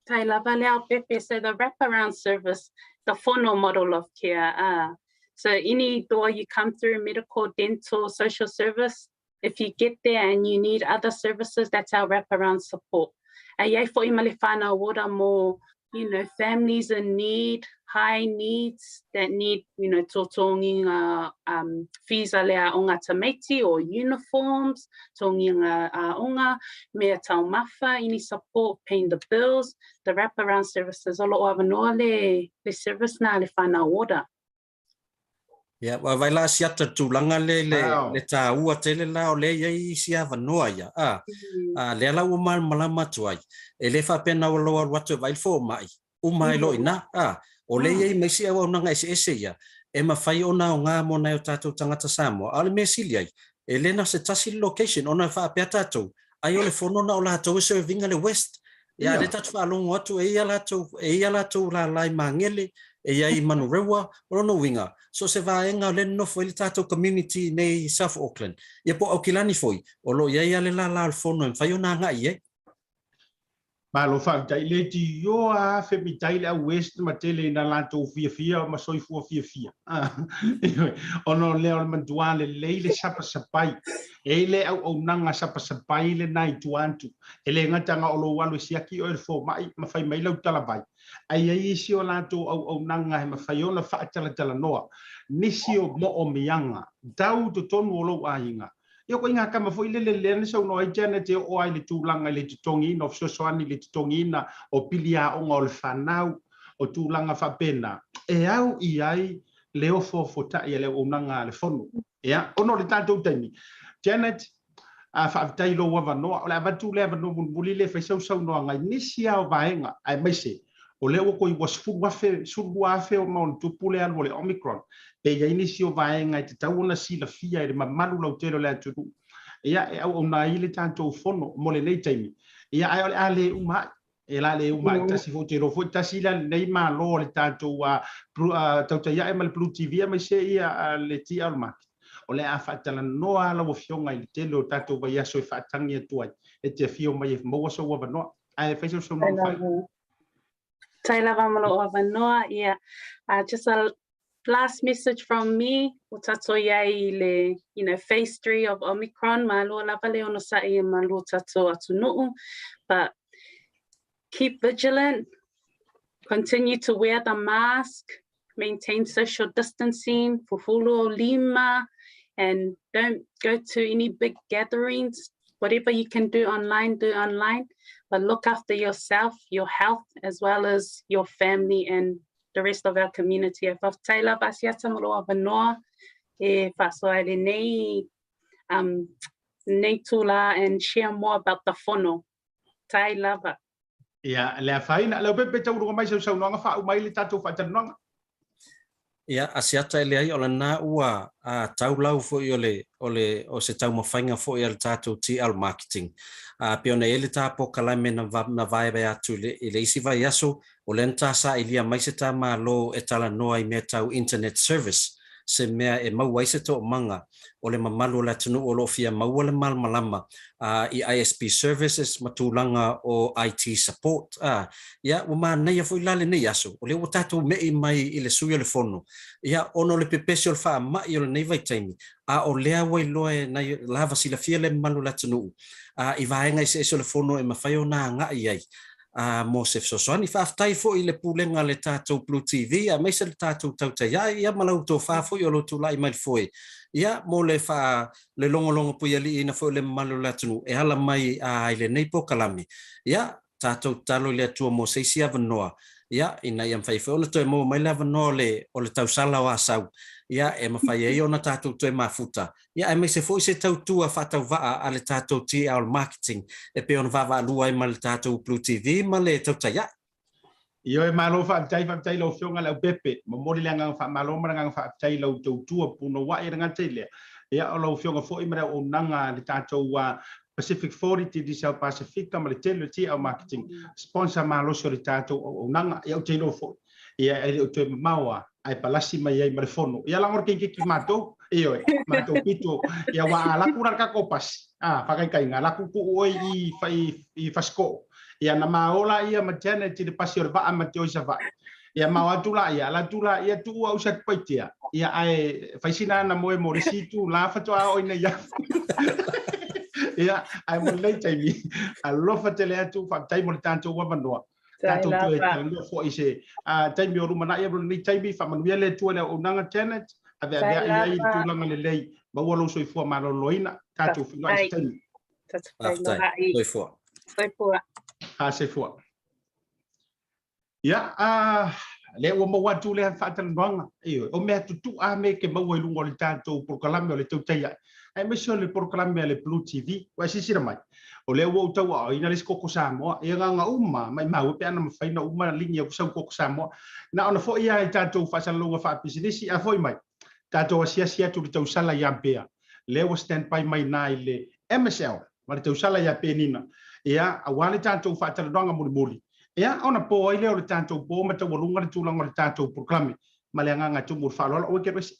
Tai lava le Leaupepe, so the wraparound service, the Fono model of care. So any door you come through, medical, dental, social service, if you get there and you need other services, that's our wraparound support. A i ai foi ma le whānau ora mo, families in need, high needs that need totogi fees a le aoga tamaiti or uniforms, totogi aoga, mea taumafa, any support, paying the bills, the wraparound services, o lo o avanoa le service na le whānau ora. Ia, vaai la Asiata tulaga le le le tāua tele la o lea i ai isi avanoa ia. A, a lea la ua malamalama atu ai. E le faapea na ua alu atu e vaai le fomai, uma ai loa i ina. A, o lea i ai ma isi auaunaga eseese ia e mafai ona aoga mo nai o tatou tagata Samoa. A o le mea sili ai, e le na o se tasi le location ona e faapea tatou, ai o le fono na o latou e serve ina le West. Ia, lea tatou faalogo atu e i ai latou, e i ai latou lala i Magele, e i ai i Manurewa, o lona uiga, so o se vaega o lea e nonofo ai le tatou community nei i South Auckland, ia po o Aukilani foi, o lo o i ai lava le lala o le fono e mafai ona agai i ai. Malo faafetai. Le tioa afe mitai le au West ma tele ina latou fiafia ma soifua fiafia. Ona o lea o le matua lelei le sapasapai. E i le auaunaga sapasapai lena i tua atu. E le gata na o lou alu e siaki oe i le fomai ma fai mai lau talavai, ae i ai isi o latou auaunaga e mafai ona faatalatalanoa nisi o moomiaga tau i totonu o lou aiga. Ia ko ngā tama foi lele lea na saunoa ai Janet e oo ai le tulaga i le totogiina o fesoasoani i le totogiina o pili aoga o le fanau, o tulaga faapena, e au i ai le ofoofotai a le auaunaga a le Fono. Ia, ona o le tatou taimi, Janet, a faafetai i lou avanoa. O le avatu le avanoa mulimuli lea e fai sau saunoaga i nisi lava o vaega, aemaise o lea ua toe 10,000, 12,000 ma ona tupu le alu o le Omicron, pe i ai nisi o vaega e tatau ona silafia e le mamalu lautele o le atunuu, ia, e auauna ai le tatou fono mo lenei taimi. Ia, ae o le a le uma ai. E la le uma ai tasi foi, ou te iloa foi tasi la lenei Malo o le tatou Tautai Ae ma le Blue TV aemaise ia le TL Market. O le a faatalanoa lau Afioga i le tele o tatou vaiaso e faatagi atu ai e te afio mai e maua sou avanoa. Ae fai sau saunoaga faaiu. Tai lava ma lou avanoa, yeah. Just a last message from me, ua tatou i ai i le, you know, phase 3 of Omicron, malo lava le onosai e malu o tatou atunuu, but keep vigilant, continue to wear the mask, maintain social distancing, fufulu o lima, and don't go to any big gatherings. Whatever you can do online, do online. But look after yourself, your health, as well as your family and the rest of our community. E faafetai lava Asiata mo lou avanoa e faasoa ai lenei um, nei tula and share more about the fono. Tai lava. Ia, le afaina. Leaupepe, tauruga mai sau saunoaga faauma ai le tatou faatalanoaga. Ia, Asiata e leai, o lena ua a, taulau foi o le, o le, o se taumafaiga foi a le tatou TL Marketing. A, pei ona i ai le ta polokalame na, na vaevae atu i le, i le isi vaiaso, o lea na ta sailia mai se ta Malo e talanoa i mea tau internet service, se mea e maua ai se toomaga o le mamalu o le atunuu o lo o fia maua le malamalama a, i ISP services ma tulaga o IT support. A, ia, ua manaia foi la lenei aso, o lea ua tatou me'i mai i le sui o le Fono, ia, ona o le pepesi o le faamai o lenei vaitaimi, a o lea ua iloa e nai lava silafia le mamalu o le atunuu, a, i vaega eseese o le Fono e mafai ona agai ai a, mo se fesoasoani. Faafetai foi i le pulega a le tatou Blue TV aemaise le tatou Tautai Ae, ia ma lau tofa foi o lou tulai mai le foe, ia, mo le faa, le logologo puialiiina foi o le mamalu o le atunuu e ala mai a i lenei polokalame. Ia, tatou tatalo i le Atua mo se isi avanoa, ia, ina ia mafai foi ona toe maua mai le avanoa o le, o le tausala o Asau, ia, e mafai ai ona tatou toe mafuta, ia, aemaise foi se tautua faatauvaa a le tatou TL Marketing e pei ona vaavaalua ai ma le tatou Blue TV ma le Tautai Ae. Ioe, malo faafetai, faafetai i lau Afioga Leaupepe. Momoli le agaga faamalo ma le agaga faafetai i lau tautua punouai e le gata i lea, ia o lau Afioga foi ma le auaunaga a le tatou Pacific 40, Digicel Pasifika ma le tele o TL Marketing, sponsor malosi o le tatou auaunaga. Ia ou te iloa foi, ia e le o toe mamao lava, ae palasi mai ai ma le fono. Ia lago le keikeki matou, ioe, matou pito, ia ua a laku la le tatou pasi, a, faakaitaiga, laku tuu oe i, i, i Fasiko'o. Ia na ma o laia ma Janet i le pasi o le vaa ma te o i Savaii. Ia ma o atu laia, ala atu laia tuu au i Satupaitea. Ia ae fai sina ana moe mo le isi itu la faatoa oo ina ia. Ia, ae mo lenei taimi, alofa tele atu, faafetai mo le tatou avanoa. Tatou toe talanoa foi i se taimi o lumanai mo lenei taimi, faamanuia le Atua i le auaunaga Janet, aveaveai ai i le tulaga lelei, maua lou soifua maloloina, tatou feiloai i se taimi. Faafetai. Soifua. Soifua. Ha, soifua. Ia, a, lea ua maua atu lea faatalanoaga. Ioe, o mea tutu'a me ke maua i luga o le tatou polokalame o le Tautai Ae, aemaise o le polokalame a le Blue TV. Ua e silasila mai, o lea ua ou tauaoina le isi koko Samoa. Ia agaga uma, maimau e pe ana mafai ona uma ligi aku sau koko Samoa. Na ona foi lava i tatou faasalalauga faapisinisi, a foi mai, tatou asiasi atu i le tausala ia Bea, lea ua stand by mai i na i le MSL ma le tausala ia Penina, ia, aua le tatou faatalanoaga mulimuli, ia, ona po ai lea o le tatou po ma taualuga le tulaga o le tatou polokalame. Ma le agaga e tumu i le faaaloalo, aua e te alu ese.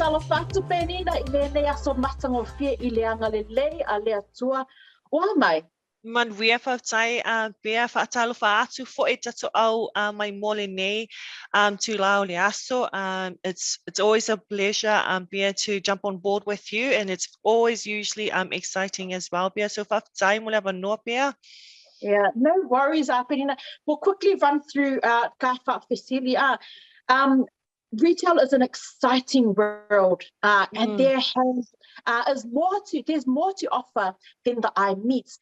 Faatalofa atu Penina i lenei aso matagofie i le agalelei a le Atua. Ua mai. Manuia faafetai Bea, faatalofa atu foi tatou au mai mo lenei itula o le aso. It's always a pleasure Bea to jump on board with you and it's always usually exciting as well Bea. So faafetai mo le avanoa Bea. Yeah, no worries, Penina. We'll quickly run through ka faafesili. Retail is an exciting world and there has is more to there's more to offer than the eye meets.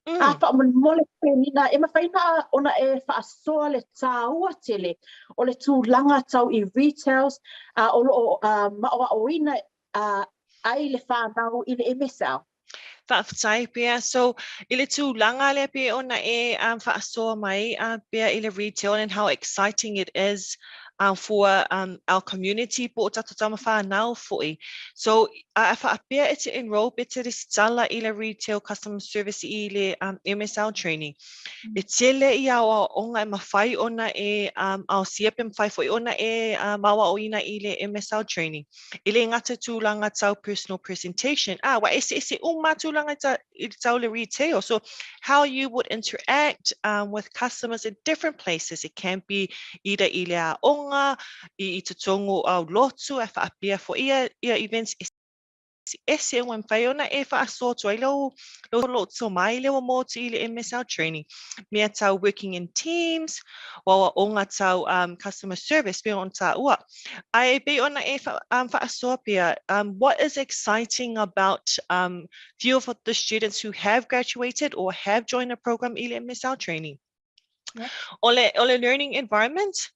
A faamolemole Penina, e mafai na ona e faasoa le tāua tele o le tulaga tau i retails o loo maoaoina ai le whanau i le MSL. Faafetai Bea. So i le tulaga lea pe ona e faasoa mai Bea i le retail and how exciting it is for our community po o tatou tama whanau foi. So a faapea e te enroll pe te resitala i le retail customer service i le MSL training. E tele i aoaoga e mafai ona e aosia pe mafai foi ona e aoaoina i le MSL training. E le gata tulaga tau personal presentation, a ua eseese uma tulaga i tau le retail. So how you would interact with customers in different places. It can be either i le aoga, i totonu au lotu, e faapea foi ia events ese ua mafai ona e faasoa atu ai lou loto mai le ua maua atu i le MSL training. Mea tau working in teams, aoaoga tau customer service pe ona tāua. Ae pei ona e faasoa pea, what is exciting about few of the students who have graduated or have joined a program i le MSL training? Yeah. O le learning environment,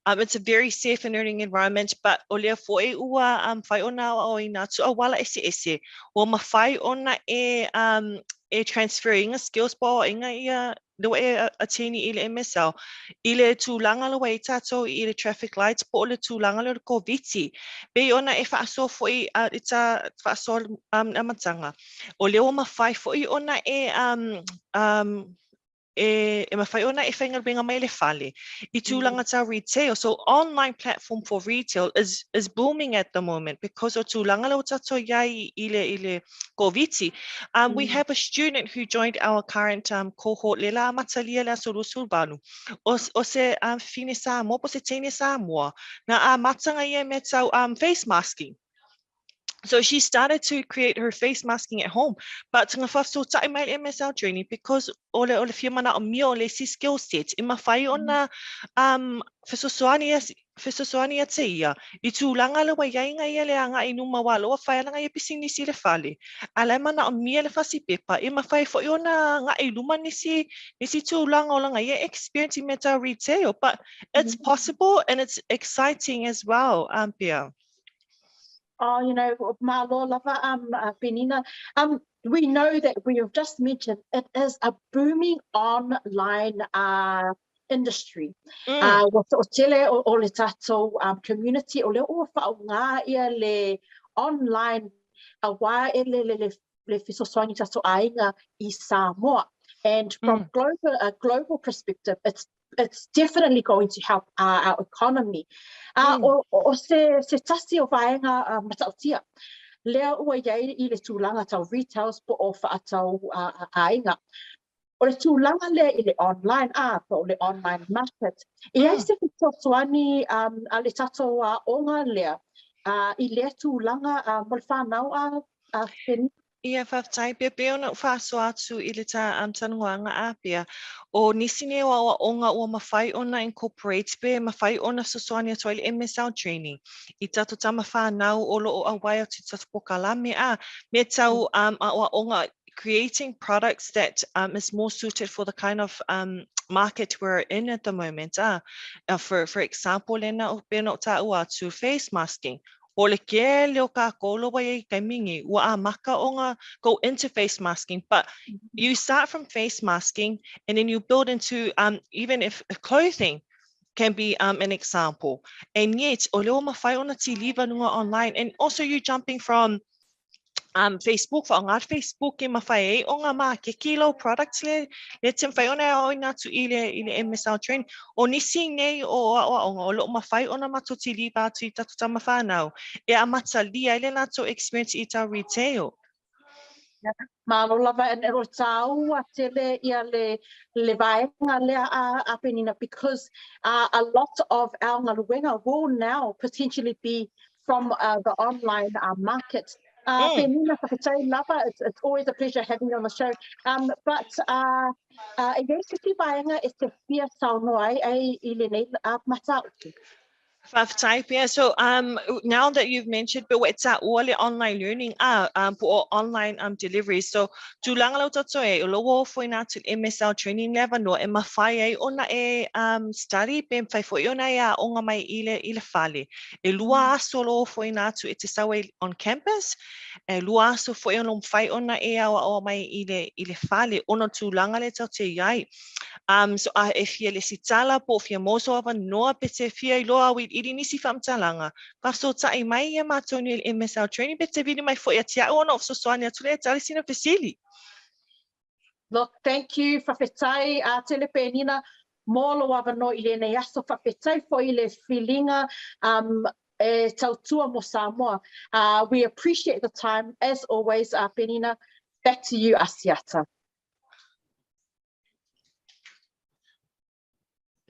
it's a very safe and learning environment, but o lea foi ua mafai ona aoaoina atu auala eseese. Ua mafai ona e transferinga skills po aoaoga ia lea ua e attain i le MSL. I le tulaga lea ua i tatou i le traffic lights po o le tulaga lea o le Koviti. Pei ona e faasoa foi i ta faasoa amataga. O lea ua mafai foi ona e mafai ona e faigaluega mai le fale i tulaga tau retail. So online platform for retail is booming at the moment because o tulaga lea ua tatou iai i le Koviti. We have a student who joined our current cohort le la amatalia le aso 28. O se fafine Samoa po se teine Samoa. Na amataga ia mea tau face masking. So she started to create her face masking at home. But nga faafesootai mai le MSL training because o le fia manaomia o le isi skill set e mafai ona fesoasoani ia te ia. I tulaga le ua iai nga ia le agai i numa wa loa whai ana ia pisinisi le fale. A le manaomia le fasi pepa e mafai foi ona agai i luma nisi tulaga o langa ia experience i mea tau retail. But it's possible and it's exciting as well, Pia. Oh, malo lava, Penina. We know that we have just mentioned it is a booming online industry. Ua toatele o le tatou community o le ua faaaoga ia le online auā e le fesoasoani tatou aiga i Samoa. And from a global perspective, it's definitely going to help our economy. O se tasi o vaega matautia. Lea ua iai i le tulaga tau retails po o faatau aiga. O le tulaga lea i le online po o le online market. E ai se fesoasoani a le tatou aoga lea i lea tulaga mo le whanau a Penny? Ia, faafetai pea pei ona ou faasoa atu i le ta talanoaga a pea. O nisi nei o aoaoga ua mafai ona incorporate pe mafai ona fesoasoani atu ai le MSL training. I tatou tama whanau o loo auai atu i tatou polokalame a mea tau aoaoga creating products that is more suited for the kind of market we're in at the moment. For example, lena o pena o tāua atu face masking. O le kele o kākou lo wai e kaimingi, ua amaka o ngā go into face masking, but you start from face masking and then you build into even if clothing can be an example. And yet, o leo mawhai ona tiliva nunga online and also you jumping from um, Facebook, faaaoga le Facebook e mafai ai ona makeki lau products le, le te mafai ona e aoaoina atu i le, i le MSL training. O nisi nei o aoaoga o lo o mafai ona matou tiliva atu i tatou tama whanau e amatalia ai le latou experience i tau retail. Malo lava and o le tāua tele ia le, le vaega lea a, a Penina because uh, a lot of our galuega will now potentially be from uh, the online uh, market. Uh, mm. Penina, whakatau lava, it's, it's always a pleasure having you on the show. Um, but uh, uh, e nei se vaega e te fia saunoa ai ai i lenei uh, mataupu. Faafetai pea. So um, now that you've mentioned pe ua e taua le online learning a um, po o online um, delivery. So tulaga lau tatou e, o lo ua ofoina atu le MSL training le avanoa e mafai ai ona e um, study pe mafai foi ona e aoga mai i le, i le fale. E lua aso o lo ofoina atu e te sau ai on campus, e lua aso foi o lo mafai ona e aoaoa mai i le, i le fale ona o tulaga le tatou te i ai. Um, so a e fia lesitala po o fia maua sou avanoa pe te fia iloa auiliili nisi faamatalaga, faafesootai mai ia matou nei le MSL Training pe te vili mai foi ia te au ona ou fesoasoani atu lea e tali sina fesili. Look, thank you, faafetai a tele Penina mō lou avanoa i lenei aso, faafetai foi i le filiga um, e tautua mo Samoa. Uh, we appreciate the time as always, uh, Penina. Back to you, Asiata.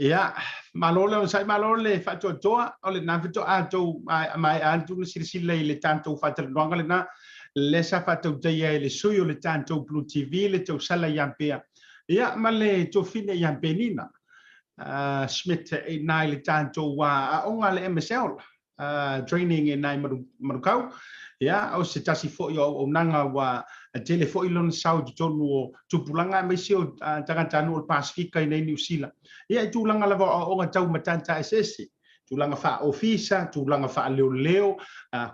Ia, malo le onosai, malo le faatoatoa, o lena faatoa tou maea atu ona silasila i le tatou faatalanoaga lena, lea sa faatautaia e le sui o le tatou Blue TV le tausala ia Pea, ia, ma le tofine ia Penina uh, Smith i na i le tatou aoga a le MSL. training i nai Manukau. Ia, o se tasi foi o auaunaga ua tele foi lona sao i totonu o tupulaga aemaise o tagatanuu o le Pasifika i nei Niu Sila. Ia, i tulaga lava o aoaoga tau matata eseese, tulaga faa-ofisa, tulaga faaleoleo,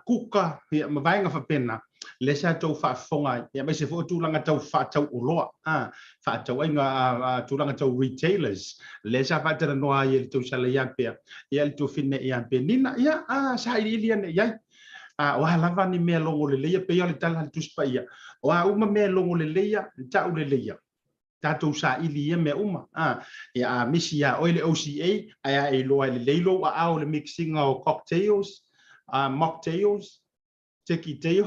kuka, ia, ma vaega faapena. Lea sa tou faafofoga ai, aemaise foi o tulaga tau faatauoloa, faatauaiga, tulaga tau retailers, lea sa faatalanoa ai e le tausala ia Pea, ia le tuafine ia Penina, ia, sailiili ane i ai. O a lava ni mea logo leleia, pei o le tala a le Tusi Paia, o a uma mea logo leleia, ta'u leleia, tatou saili ia mea uma. Ia a misi iā oe le OCA, ae a e iloa e lelei lou aao i le mix-iga o cocktails, mocktails, Teki tail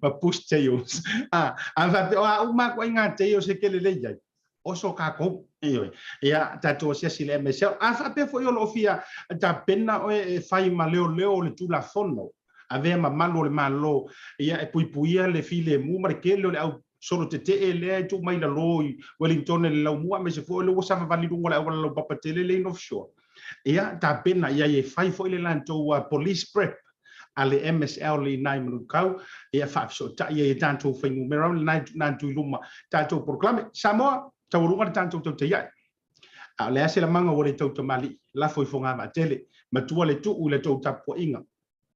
ma push tails. A, a faapea, o a uma aku ai ngā tails e kele lei ai. Oso kākou. Ioe. Ia, tātou asiasi le MSL. A faapea foi o lo o fia tapena oe e fai ma leoleo o le Tulafono. Avea ma malu o le Malo, ia e puipuia le filemu ma le kele o le au solo tetee lea e tuu mai lalo i Wellington i le laumua aemaise foi o lea ua savavali i luga o le auala laupapa tele lea i North Shore. Ia, tapena i ai e fai foi le latou police prep a le MSL i nai Manukau, ia faafesootai ai e tatou fuainumera o lena e tuuina atu i luma tatou polokalame. Samoa, taualuga le tatou tautaia'i. A o le a se lamaga ua le tau tamalii, lafo i fogavaatele, matua le tuu i la tou tapuaiga.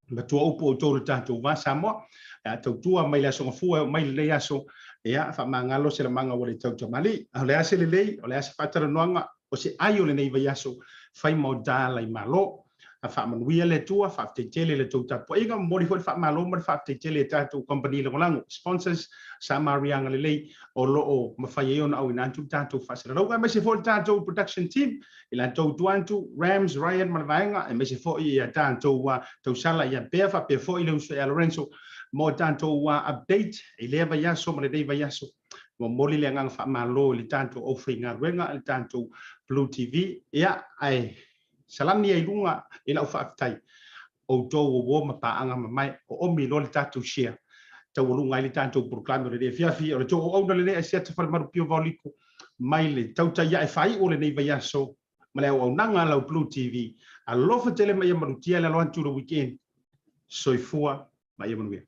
Matua upu outou le tatou va Samoa, a tautua mai le aso Gafua e oo mai lenei aso, ia faamagalo se lamaga ua le tau tamalii. A o le a se lelei, o le a se faatalanoaga, o se ai o lenei vaiaso, fai ma o da lai malo. A faamanuia le Atua, faafetai tele i la tou tapuaiga, momoli foi le faamalo ma le faafetai tele i tatou kamupani lagolago, sponsors, Samariaga lelei o lo o mafai ai ona auina atu le tatou faasalalauga, aemaise foi le tatou production team, i latou tua atu, Rams, Ryan ma le vaega, aemaise foi ia tatou tausala ia Bea faapea foi le uso ia Lorenzo mo tatou update i lea vaiaso ma lenei vaiaso. Momoli le agaga faamalo i le tatou aufaigaluega, le tatou Blue TV, ia, ae salani ai luga i lau faafetai outou uo ma paaga mamae, o omi loa le tatou share taualuga ai le tatou polokalame o lenei afiafi. O le tou auauna lenei Asiata Falemalupio Vaoliko mai le tautai ae faaiu o lenei vaiaso ma le auaunaga a lau Blue TV. Alofa tele ma ia malutia le alo atu i le weekend. Soifua ma ia manuia.